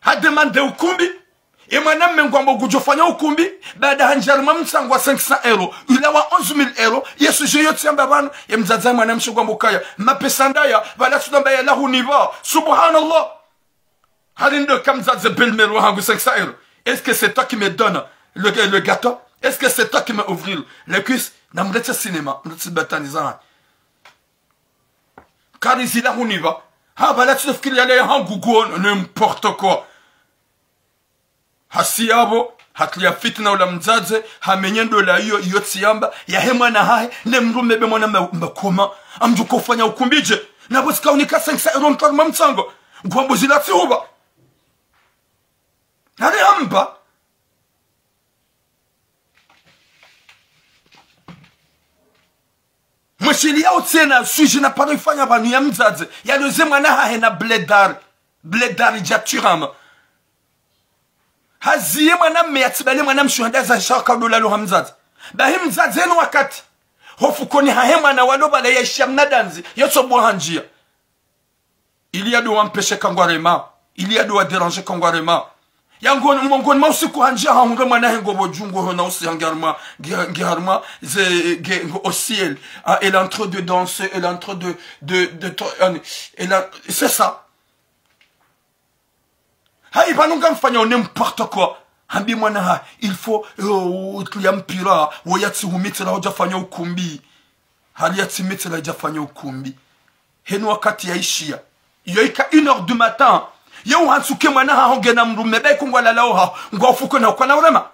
Hademande ukumbi. E mwanamme ngwambo ngudjo fanya ukumbi. Baada handjiya harumwa mtsango wa cinq cents euros, ulawa onze mille euros. Ye sujet iyo tsi yamba pvanu. Ye mdzadze mwanamshe ngwambo kaya, mapesa ndaya, pvala tsi namba yalawa hunipva. Subhanallah. Hari ndo ka mdzadze belle-mère wahangu cinq cents euros. Est-ce que c'est toi qui me donne le, le gâteau? Est-ce que c'est toi qui me ouvrir les cuisses? Na mletse cinéma, mletse batani zahanyu. Kari zila hunipva. Ha, pvala tsi nofikiri yale yahangu guono, n'importe quoi. Hasi yapvo, hatriya fitina ola mdzadze, hamenye ndola iyo, iyo tsi yamba, yahe mwana hahe, ne mdrume be mwana ma-, makoma, amdjo ufanya ukumbi dje, na pvo sika unika cinq cents euros mtwara harumwa mtsango, ngwambo zila tsi hupva. Nani hamba? Mwishiliya utsena sujet naparo ifanya pvanu ya mdzadze, yaloze mwana hahe na blédard. Blédard dja turama. Haziye mwanamme yatsibale mwanamshe handa za sha waka udo lala ha mdzadze. Bahi mdzadze enu wakati. Ho fukoni hahe mwana walo pvala yaishiya mna dandzi, yotso bwa handjiya. Ili yado wampeshe kangwarema. Ili yado wadéranger kangwarema. Yango, mongoni mwa usiku handjiya hahundra mwana hahe ngopvo dju ngo hona usi hangi harumwa, ngi, ngi harumwa, ze, nge, ngo au ciel. Ah, elle est en train de danser, elle est en train de, de, de, de, elle a, c'est ça. Hayi, pvanu ngamfanyao n'importe quoi. Hambi mwana ha, il faut, euh, utuya mpira, wo yatsi humitsila hudja fanya ukumbi. Hali yatsi mitsila hudja fanya ukumbi. Henu wakati yaishiya. Iyo ika une heure du matin. Ye uhantsi uke mwana haho ngena mdrume, be kungwa lalao haho. Ngwa ufukoni hau kwana urema.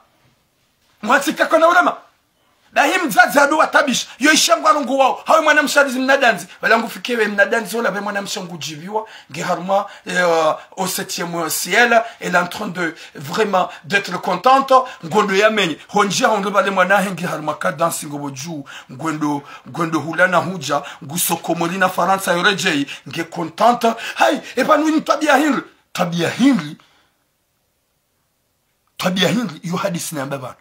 Mwatsika kwana urema. Bahi mdzadze hado watabisha, yo isha ngwarongoao, hawe mwanamshe halizi mnadandzi, wala ngufike we mnadandzi, ola be mwanamshe ngudjiviwa, nge harumwa, eh, au septième ciel, elle est en train de, vraiment, d'être contente, ngondo yamenye, hondjia hondo bale mwanahe nge harumwa cadence ngo bo dju, ngwendo, ngwendo hula na hudja, nguso Komori na Farantsa yoredjei, nge contente, hayi, epvanu ini twabia hindri, twabia hindri, twabia hindri, iyo hadisi nayamba pvanu.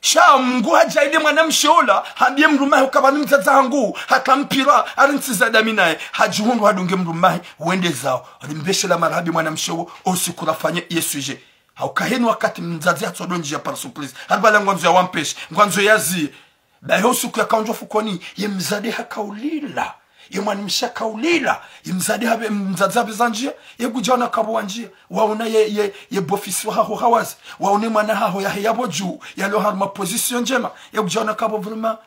Sha Mngu hadjaaliye mwanamshe ola, hambie mdrumahe uka pvanu mdzadze hangu, hata mpira, harintsiza dami naye, hadjihundru hadunge mdrumahe, wende zao, rimbeshe la marahaba mwanamshe wo, osiku rafanye ye sujet. Hauka heni wakati mdzadze hatsodondjia par surprise, haribala ngwandzo yawampeshe, ngwandzo yazie. Bahi osiku yakaondjo fukoni, ye mdzadze hakaulila. Ye mwanamshe hakaulila. Ye mdzadze habe, mdzadze habe zandjia. Ye kudjaona kabo wandjia. Waona ye, ye, ye bofisi wahaho hawazi. Waone mwana haho yahe yabo dju. Yalo harumwa position ndjema. Ye kudjaona kabo vraiment,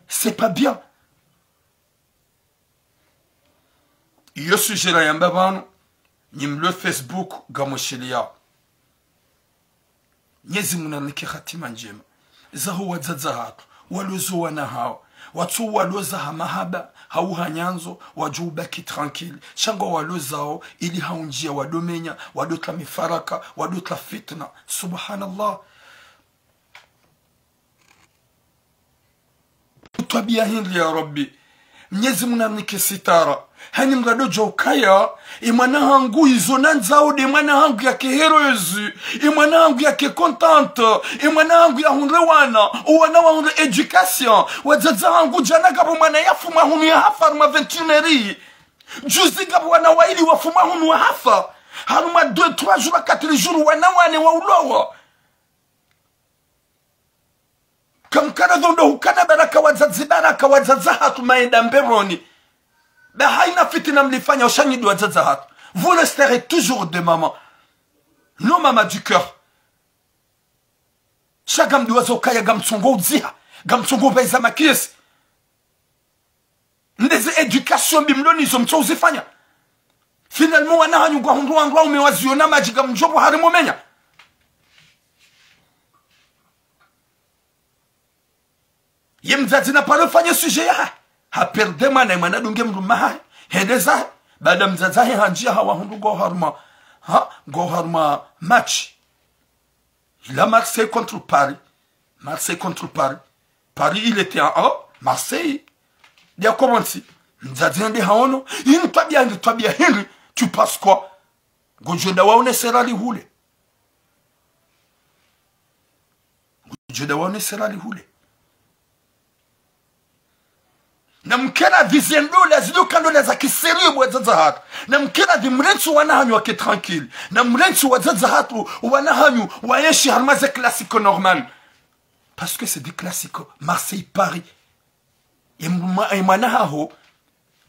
c'est pas bien. Iyo sujet nayamba pvanu, nyi mlo Facebook ngamushiliao. Mnyezi Mngu narinike hatima ndjema. Zaho wadzadze hatru, walozo wana hawo, watso waloza ha mahaba, hau ha nyandzo, wadjo ubaki tranquille. Sha ngwawalozao, ili haundjia wadomenya, wadotla mifaraka, wadotla fitna. Subhanallah. Utwabia hindri ya Rabbi. Mnyezi Mngu narinike sitara. Hani mrado djo ukaya, ye mwana hangu izo nandzao nde mwana hangu yake heureuse, ye mwana hangu yake contente, ye mwana hangu yahundre wana, owana wahundre éducation. Wadzadze hangu djana kabo mwana yafuma hunu yahafa harumwa vingt et une heures. Juzi kabo wana waili wafuma hunu wahafa. Harumwa deux, trois jours, quatre jours, wana wane waulowa. Kamkana dhondo hukana baraka wadzadze, baraka wadzadze hatru mayenda mberoni. Ba haina fitina mlifanya, osha nyi ndo wadzadze hatru. Vous resterez toujours des mamans. Nos mamans du cœur. Sha ngamdjuwa zo ukaya ngamtsongo udziha, ngamtsongo upvaiza makiesi. Ndeze éducation mbi mlo nazo mtso uzifanya. Finalement, wana hanyu ngwahundru wandru waume waziona madji ngamdjo bo harumwa menya. Ye mdzadze naparo fanye sujet yahe. Ha perdre mwana, ye mwana dunge mdrumahe. Hende zahe. Baada mdzadze hahe handjia hawahundru ngwao harumwa. Ha? Ngwao harumwa match. Il a Marseille contre Paris. Marseille contre Paris. Paris, il était en haut. Marseille. Dia komansi. Mdzadze hende haono. Ini twabia hindri, twabia hindri. Tu penses quoi? Ngodjo enda waone serali hule. Ngodjo enda waone serali hule. Namkere pvi ze ndola zilo ka ndola za kisérieux bo wadzadze hatru. Namkere pvi mrentsi wana hanyu wake tranquille. Namrentsi wadzadze hatru wana hanyu waenshi harumwa ze classiques normales. Parce que c'est des classiques. Marseille, Paris. Ye mwa-, ye mwana haho,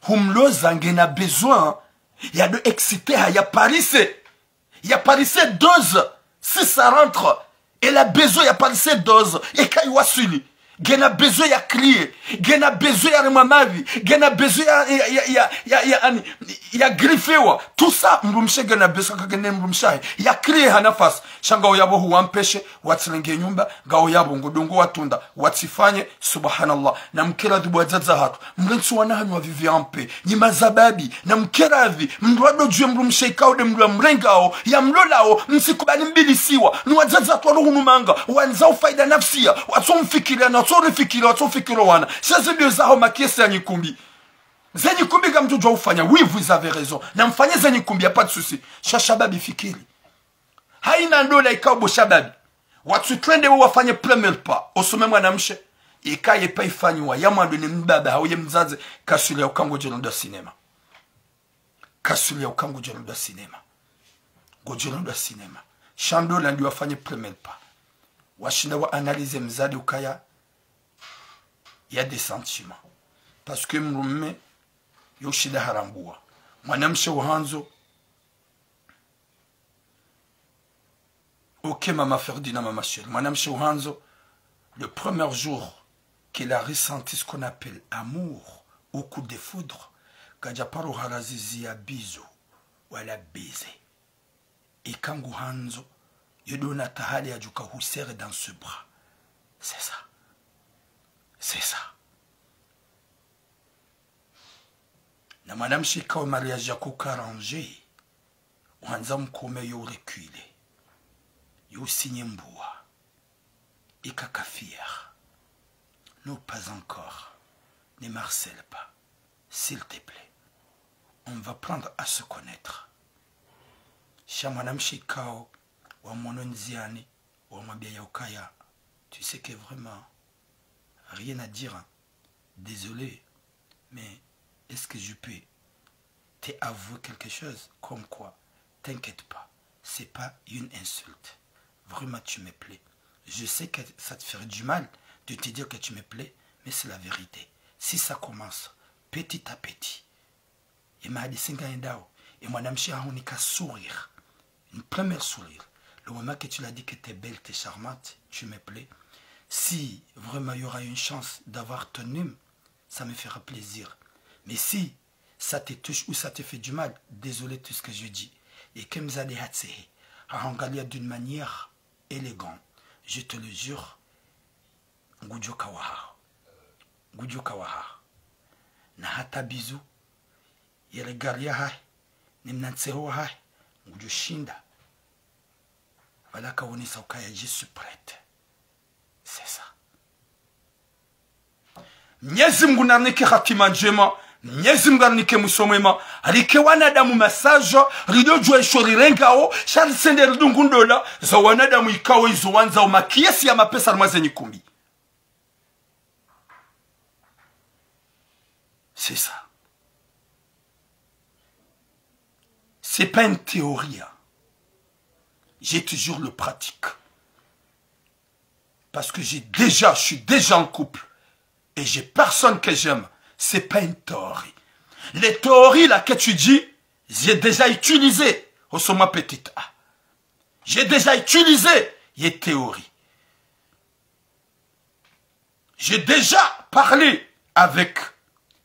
humloza ngena besoin, yado excité ha ya parise. Ya parise dose, si ça rentre. Elle a besoin ya parise dose, eka iwaswili. Ngena besoin ya crier. Ngena besoin ya remwa mavi. Ngena besoin ya, ya, ya, ya, ya, ya, ani, ya griffiwa. Tout ça, mdrumshe ngena besoin ka ngena mdrumshe hahe. Ya crier ha nafasi. Sha ngwao yabo huwampeshe, watsilenge nyumba, ngwao yabo ngodungo watunda, watsifanye, subhanallah. Namkere pvi bo wadzadze hatru. Mrentsi wana hanyu wa vivre en paix. Nyi mazababi, namkere pvi, mdru ado djuwe mdrumshe ikao nde mdru yamrengao, yamlolao, msikubali mbilisiwa. Ni wadzadze hatru walo hunu manga, wandzao faida nafsia, watso mfikiria, na watso rifikiria, watso fikiria wana. Sha ze ndio zaho makiesi ya nyikumbi. Ze nyikumbi ngamdjo djuwa ufanya, oui, vous avez raison. Namfanye ze nyikumbi, y a pas de souci. Sha shababi fikiri. Haina ndola ikao bo shababi. Watsu twende wo wafanye premier pas. Osome mwanamshe. Ika ye pas ifanyiwa. Ya mwando ne mbaba, hau ye mdzadze. Kasuli ya uka ngodjo enda cinéma. Kasuli ya uka ngodjo enda cinéma. Ngodjo enda cinéma. Sha ndola ndi wafanye premier pas. Washinda wa analyser mdzadze ukaya. Il y a des sentiments. Parce que mdrume, yo shida harambua. Mwanamshe uhandzo, Ok, maman Ferdinand, maman chérie. Mwanamshe uhandzo, le premier jour qu'elle a ressenti ce qu'on appelle amour ou coup de foudre, kadja paro harazizi ya bisou, wala baiser. Eka nguhandzo, yo ndo na tahali yadjuka hu serrer dans ses bras. C'est ça. C'est ça. Na mwanamshe ikao mariage yakuka arrangé, uhandza mkome yo ureculer, yo usinye mbua, ikaka fier. Non, pas encore. Ne m'harcèle pas. S'il te plaît. On va prendre à se connaître. Sha mwanamshe ikao wamono ndziani, wamwambia ya ukaya, tu sais que vraiment, rien à dire, hein. Désolé, mais est-ce que je peux t'avouer quelque chose ? Comme quoi, t'inquiète pas, c'est pas une insulte. Vraiment, tu me plais. Je sais que ça te ferait du mal de te dire que tu me plais, mais c'est la vérité. Si ça commence petit à petit, ye mahadisi ngayendao, ye mwanamshe hahunika sourire, une première sourire. Le moment que tu l'as dit que t'es belle, t'es charmante, tu me plais. Si vraiment il y aura une chance d'avoir ton hume, ça me fera plaisir. Mais si ça te touche ou ça te fait du mal, désolé tout ce que je dis. Ye ke mzade hatsehe, hahangalia d'une manière élégante, je te le jure, ngudjo ka wahaho. Ngudjo ka wahaho. Na hata bisou, ye regard yahahe, ne mna ntseho wahahe, ngudjo shinda. Pvala kaonesa ukaya je suis prête. C'est ça. Mnyezi Mngu narinike hatima ndjema, Mnyezi Mngu arinike mwiso mwema, arike wanadamu masajo, ridjo djuwa isho rirengao, sha risende ridungu ndola za wanadamu ikao izo wandzao, makesi ya mapesa harimwa ze nyikumbi. C'est ça. C'est pas une théorie, hein. J'ai toujours le pratique. Parce que j'ai déjà, je suis déjà en couple. Et j'ai personne que j'aime. C'est pas une théorie. Les théories là que tu dis, j'ai déjà utilisé. Osoma petite A. J'ai déjà utilisé les théories. J'ai déjà parlé avec.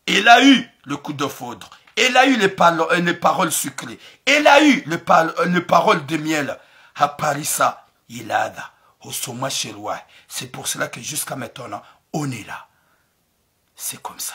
Elle a eu le coup de foudre. Elle a eu les, palo- euh, les paroles sucrées. Elle a eu les, pal- euh, les paroles de miel. Haparisa ilada. Osoma shelwa. C'est pour cela que jusqu'à maintenant, on est là. C'est comme ça.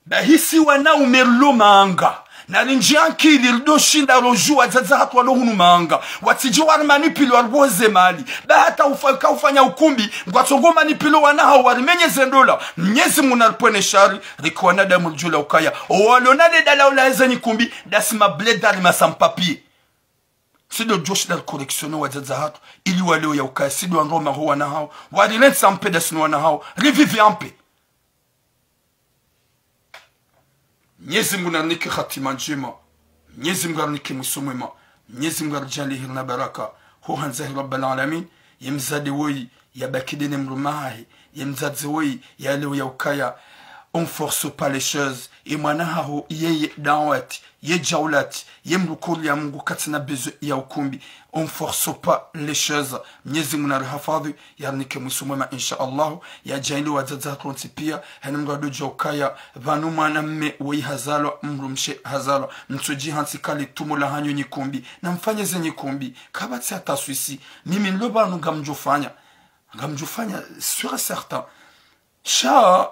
Bahisi wanaume rilo manga, na rindji ankili ridjo shinda rodjuwa wadzadze hatru walo hunu manga, watsidje warimanipilo wariboze mali. Ba hata ufa- ka ufanya ukumbi, ngwatsongo manipilo wana hawo warimenyeze ndola. Mnyezi Mngu naripvwene shari, rike wanadamu ridjula ukaya. Owalona leda lawo la eze nyikumbi, dasi mabledari masampapier. Sido djo shinda ricorrectionner wadzadze hatru, ili waleo ya ukaya, sido wandro maho wana hawo, warirentsa mpe dasi no wana hawo, rivive mpe. Mnyezi Mngu narinike hatima ndjema. Mnyezi Mngu arinike mwiso mwema. Mnyezi Mngu aridjaanlie heri na baraka. Ho handza hi Rabbal Alamin. Ye mzade woyi yabaki dene mrume hahe. Ye mdzadze woyi yaleo ya ukaya. On force pas les choses. Ye mwana haho yeye dawati, ye djaulati, ye mrukuri ya Mngu katsina besoin ya ukumbi. On force pas les choses. Mnyezi Mngu narihafadhwi, yarinike mwiso mwema, insha Allah. Yadjaanlie wadzadze hatru wontsi pia, heni mngu adodja ukaya, pvanu mwanamme woyi hazalwa, mdrumshe hazalwa, mtsodji hantsi kali tumo la hanyu nyikumbi, na mfanye ze nyikumbi, kapvatsi hata swisi, mimi nilo pvanu ngamdjofanya, ngamdjofanya, sûr et certain. Sha,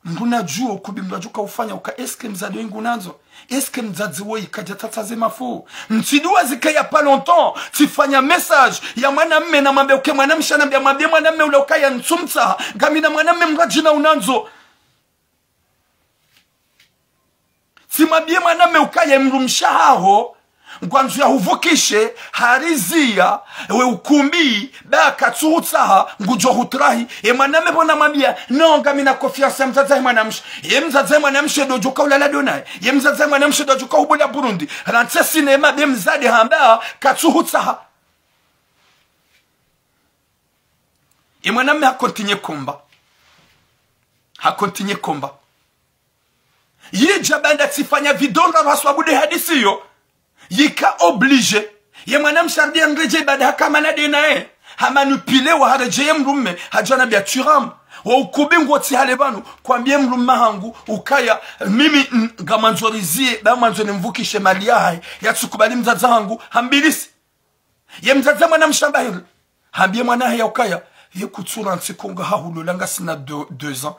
mndru nadjuo ukumbi mndru adjo ka ufanya uka, est-ce que mdzadze woyi ngunandzo? Est-ce que mdzadze woyi kadja tsatsa ze mafuu? Mtsiduwa zike ya pas longtemps, tsifanya message ya mwanamme namwambe uke mwanamshe anambia mwambie mwanamme ula ukaya ntsumtsaha, ngamina mwanamme mndru adjina unandzo. Tsimwambie mwanamme ukaya mdrumshe haho, ngwandzo yahuvukishe, hariziya, we ukumbi, ba katsuhutsaha, ngudjo hutrahi. Ye mwanamme pvo namwambia, no, ngamina confiance ya mdzadze he mwanamshe. Ye mdzadze he mwanamshe dodjo ka ulala donaye. Ye mdzadze he mwanamshe dodjo ka hubula Burundi. Rantse sinema be mdzadze hamba, katsuhutsaha. Ye mwanamme ha continuer combat. Ha continuer combat. Yidja baanda tsifanya vidonda haswabu de hadisi yo. Yika obligé. Ye mwanamshe ardi anredjei baanda haka mana de naye. Hamanipulé wa haredjeye mdrumme. Hadja anambia tu es ram. Wo ukumbi ngwo tsi hale pvanu. Kwambie mdrumme hangu. Ukaya. Mimi n- ngamwandzo riziye. Ba mwandzo nimvukishe mali yahahe. Yatsukubali mdzadze hangu. Hambilisi. Ye mdzadze mwanamshe amba hindri? Hambie mwana hahe ya ukaya, Ye kutsura ntsi ko ngaha hulola ngasina deux, deux ans.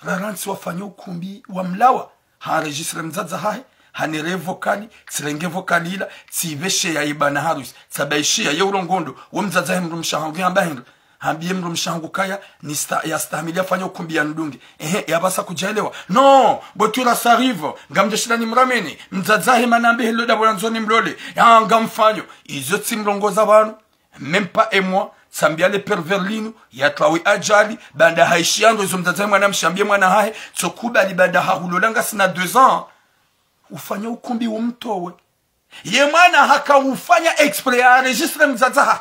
Rara ntsi wafanya ukumbi wamlawa. Ha enregistré mdzadze hahe, hanirenge vocal, tsirenge vocal ila, tsipveshe ya ibwana harusi, tsabaishiya ye urongondo, wo mdzadze hahe mdrumshe hangu yamba hindri. Hambiye mdrumshe hangu kaya, nista, yastahamili yafanya ukumbi yanidunge. Ehe, yapvasa kudjaelewa. Non, bo tu ras arrive, ngamdjashinda nimrameni, mdzadze hahe mana ambe helo dapvo nandzo nimlole, ya ngamfanyo. Izo tsimrongoza pvanu. Même pas un mois, tsambia le pervers linu, yatwawi ajali, baanda haishiya ndo izo mdzadze hahe mwanamshe hambiye mwana hahe, tsokubali baanda hahulola ngasina deux ans, ufanya ukumbi umtowe. Ye mwana haka ufanya exprès ya enregistré mdzadze hahe.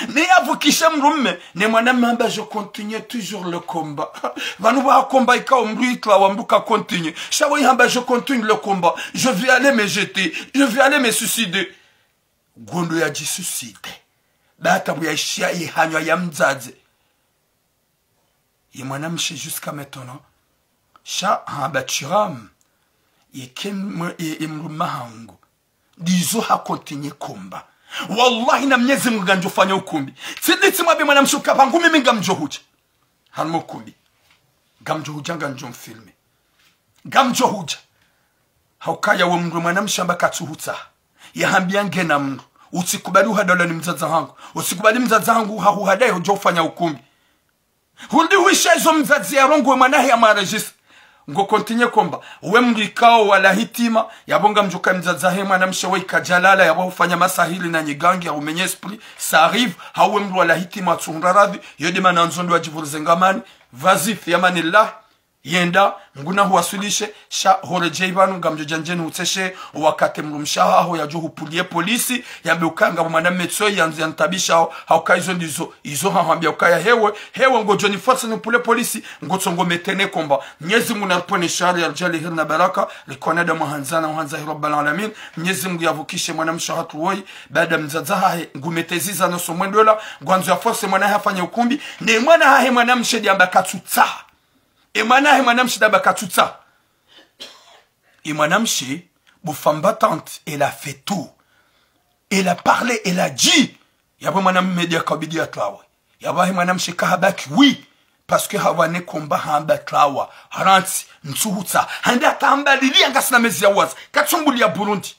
Ne yavukishe mdrume, ne mwanamme hamba, je continue toujours le combat. Pvanu pvaha combat ikao mdru itlawa mdru ka continue. Sha wo ihamba, je continue le combat. Je vais aller me jeter. Je vais aller me suicider. Ngondo yadjisuicide. Ba tabu yaishiya ihanywa ya mdzadze. Ye mwanamshe jusqu'à maintenant. Sha hamba tsi ramu. Ye ke mwe, ye, ye mdrume hangu. Ndizo ha continue combat. Wallahi na Mnyezi Mungu ngamdjofanya ukumbi. Tsidi tsimwambe mwanamshe uka pvangu mimi ngamdjohudja. Harumwa ukumbi. Ngamdjohudja ngamdjomfilmé. Ngamdjohudja. Haukaya we mdru mwanamshe hamba katsuhutsaha. Yahambiya ngena mdru. Utsikubali uhadaulwa ni mdzadze hangu. Utsikubali mdzadze hangu hahuhadaye hudja ufanya ukumbi. Hurudi huishiya izo mdzadze yarongowe mwana hahe yamwaregistre. Ngo continue combat. We mdru ikao wala hitima. Yapvo ngamdjoka mdzadze hahe mwanamshe we ikadjalala. Yapvo hufanya masahiri na nyigangi ya umenye esprit. Ça arrive. Hau we mdru wala hitima atsuhundra radhi. Yo de mana ndzo ndo wadjivurize ngamani. Vas-y, fi amanillah. Yenda, Mngu nahuwaswilishe, sha horedjei pvanu, ngamdjodja ndjeni hutseshe, wakati mdrumshe haho yadjo hupuliye polisi, yambe ukaya ngapvo mwanamme tsoyi yandzo yantabisha ho, hauka izo ndizo, izo hahwambia ukaya hewe, hewe ngodjo ni force nipule polisi, ngotsongo metene combat. Mnyezi Mngu naripvwene shari ya ridjali heri na baraka, rikone damu handzana, uhandza hi Rabbal Alamin. Mnyezi Mngu yavukishe mwanamshe hatru woyi, baanda mdzadze hahe, ngumeteziza no so mwendo la, ngwandzo ya force mwana hahe afanye ukumbi, ne mwana hahe mwanamshe de hamba katsutsaha. E mwana hahe mwanamshe de hamba katsutsaha. E mwanamshe, bo femme battante, elle a fait tout. Elle a parlé, elle a dit. Yapvo mwanamme de yakabidi yatlawe. Yapvo hahe mwanamshe kahabaki, oui. Parce que hapvane combat hamba tlawa. Harantsi, ntsuhutsaha. Hande hata hamba lili ya ngasina mezi ya waza. Katsumbuliya Burundi.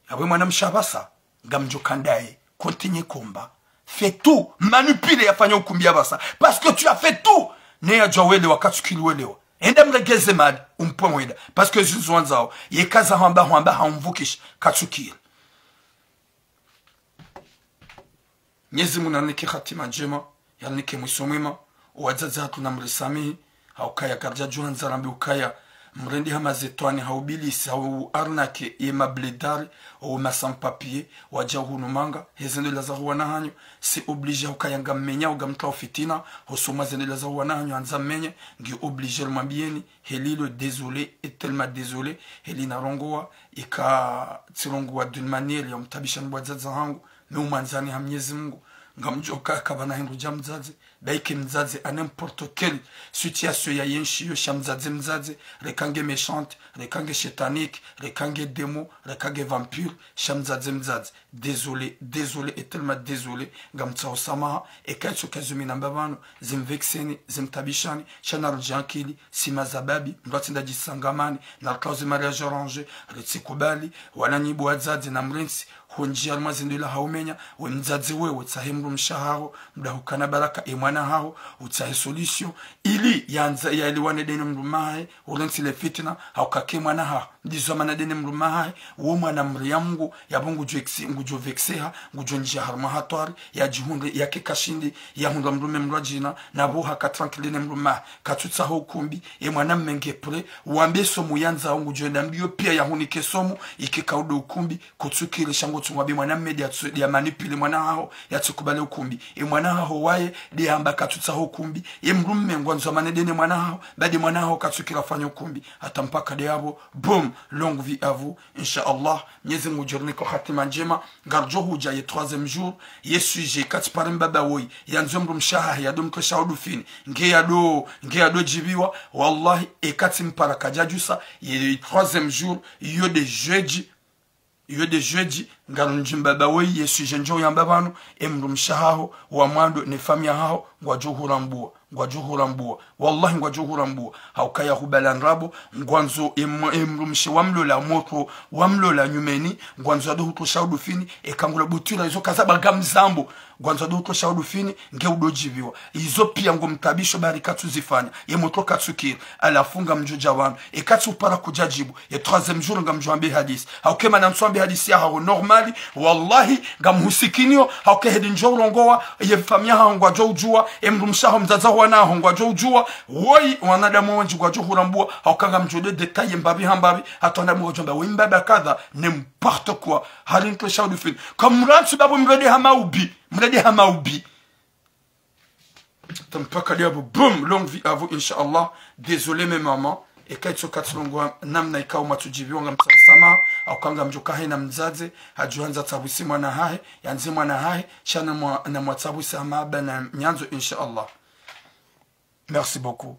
Yapvo mwanamshe apvasa, ngamdjoka ndaye, continue combat. Fais tout, manipule yafanya ukumbi apvasa. Parce que tu as fait tout. Ne yadjwa welewa, katsukiri welewa. Enda mregeze mali, umpve mwenda. Parce que zizo wandzao, yeka za hwamba hwamba hamvukisha, katsukiri. Mnyezi Mngu narinike hatima ndjema, yarinike mwiso mwema, owadzadze hatru namrisamihi, haukaya karidjadjuha ndzarambi ukaya, mrendi ha mazetwani, ha ubilisi, ha u arnaquer ye mablédards, o ma sans-papiers, wadja hunu manga, he zendela za huwana hanyu, c'est obligé haukaya ngammenyao, ngamtrao fitina, hosomwa zendela za huwana hanyu, handza mmenye, ngi obligé rimwambiyeni, Helilo, désolé, et tellement désolé, heli narongowa, ika tsirongowa d'une manière ya umtabisha ni wadzadze hangu, mi umwandzani ha Mnyezi Mngu, ngamdjoka kapvana hindru dja mdzadze, baike mdzadze à n'importe quelle situation ya yentsi yo sha mdzadze mdzadze, reka nge méchante, reka nge satanique, reka nge démon, reka nge vampire, sha mdzadze mdzadze. Désolé, désolé, et tellement désolé, ngamtsaho samaha, eka itso kazo mi namba pvanu, zimvexeni, zimtabishani, sha narudji ankili, si mazababi, mdru atsinda djisangamani, narutsaho ze mariage arrangé, ritsikubali, wananyi bo wadzadze namrentsi, ho ndjia harumwa zindru ila haumenya, we mdzadze wewe, tsahe mdrumshe haho, mdahukana baraka, e mwana haho, utsahe solution, ili yandza, yaelewane de ne mdrume hahe, urentsi le fitina, hauka ke mwana haho. Ndizo mana de ne mdrume hahe, wo mwana mri ya Mngu, yapvo ngudjo ex-, ngudjo vexeha, ngudjo ndjia harumwa hatwari, yadjihundre, yake kashindi, yahundra mdrume mdrwadjina, na pvo haka tranquille ne mdrume hahe, katsutsaho ukumbi, e mwanamme nge prêt, wambe somo yandzao ngudjo enda mbiyo pia yahunike somo, ike kaudo ukumbi, kutsukiri sha ngotsu wambe mwanamme de yatsu-, de yamanipule mwana haho, yatsikubali ukumbi. E mwana haho waye, de hamba katsutsaho ukumbi, e mdrume ngwandzo amane de ne mwana haho, ba de mwana haho katsukiri afanye ukumbi. Hata mpaka de yapvo, boum, longue vie à vous, insha Allah. Mnyezi Mngu ngudjo rinika hatima ndjema, ngaridjo hudja ye troisième jour, ye sujet, katsi pare mbaba woyi, yandzo mdrumshe hahe, yado mtwesha udufini, nge yado, nge yado djibiwa, wallahi, e katsi mpara kadjadjusa, ye troisième jour, yo de jeudi, Iyo nde jeudi, ngarundji mbaba woyi, ye sujet ndjo yamba pvanu, e mdrumshe haho wa mwando ne famiyi yahaho ngwadjo hurambua, ngwadjo hurambua. Wallahi, ngwadjo hurambua. Hauka ya hubala ndrabo, ngwandzo e m-, e mdrumshe wamlola motro, wamlola nyumeni, ngwandzo ado hutrosha udufini, eka ngula butwira izo kaza baga mzambo, ngwandzo ado hutrosha udufini, nge udo djibiwa. Izo piya ngo mtabisho bari katsu zifanya, ye motro katsu kiri, halafu ngamdjo dja wanu, eka tsu para kudja djibu, ye troisième jour ngamdjo ambe hadisi. Hauka mana ntsu ambe hadisi yahaho normal, wallahi, ngamhusikinio, hauka hedi ndjo urongowa, ye famiyi yahaho ngwadjo udjua, e mdrumshe haho mdzadze wa wana haho ngwadjo udjua, woyi, wanadamu wendji ngwadjo hurambua, hauka ngamdjo de détailler mbapvi ha mbapvi, hata wanadamu ngwadjo amba, woyi mbaba kadha, n'importe quoi, hari ntrosha udufini. Kamrantsu babu mrende ha maubi, mrende ha maubi. Tampaka diabo, boum, longue vie à vous, Inch'Allah. Désolé, mes mamans. Eka itso katsi longowa namna ikao matsudjibiwa ngamtsaho samaha, hauka ngamdjo ka haina mdzadze, hadjo handza tsabwisi mwana hahe, yandzi mwana hahe, sha na mwa-, na mwatsabusi hama aba na nyandzo, Inch'Allah. Merci beaucoup.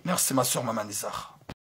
Merci, ma sœur Mama Nizar.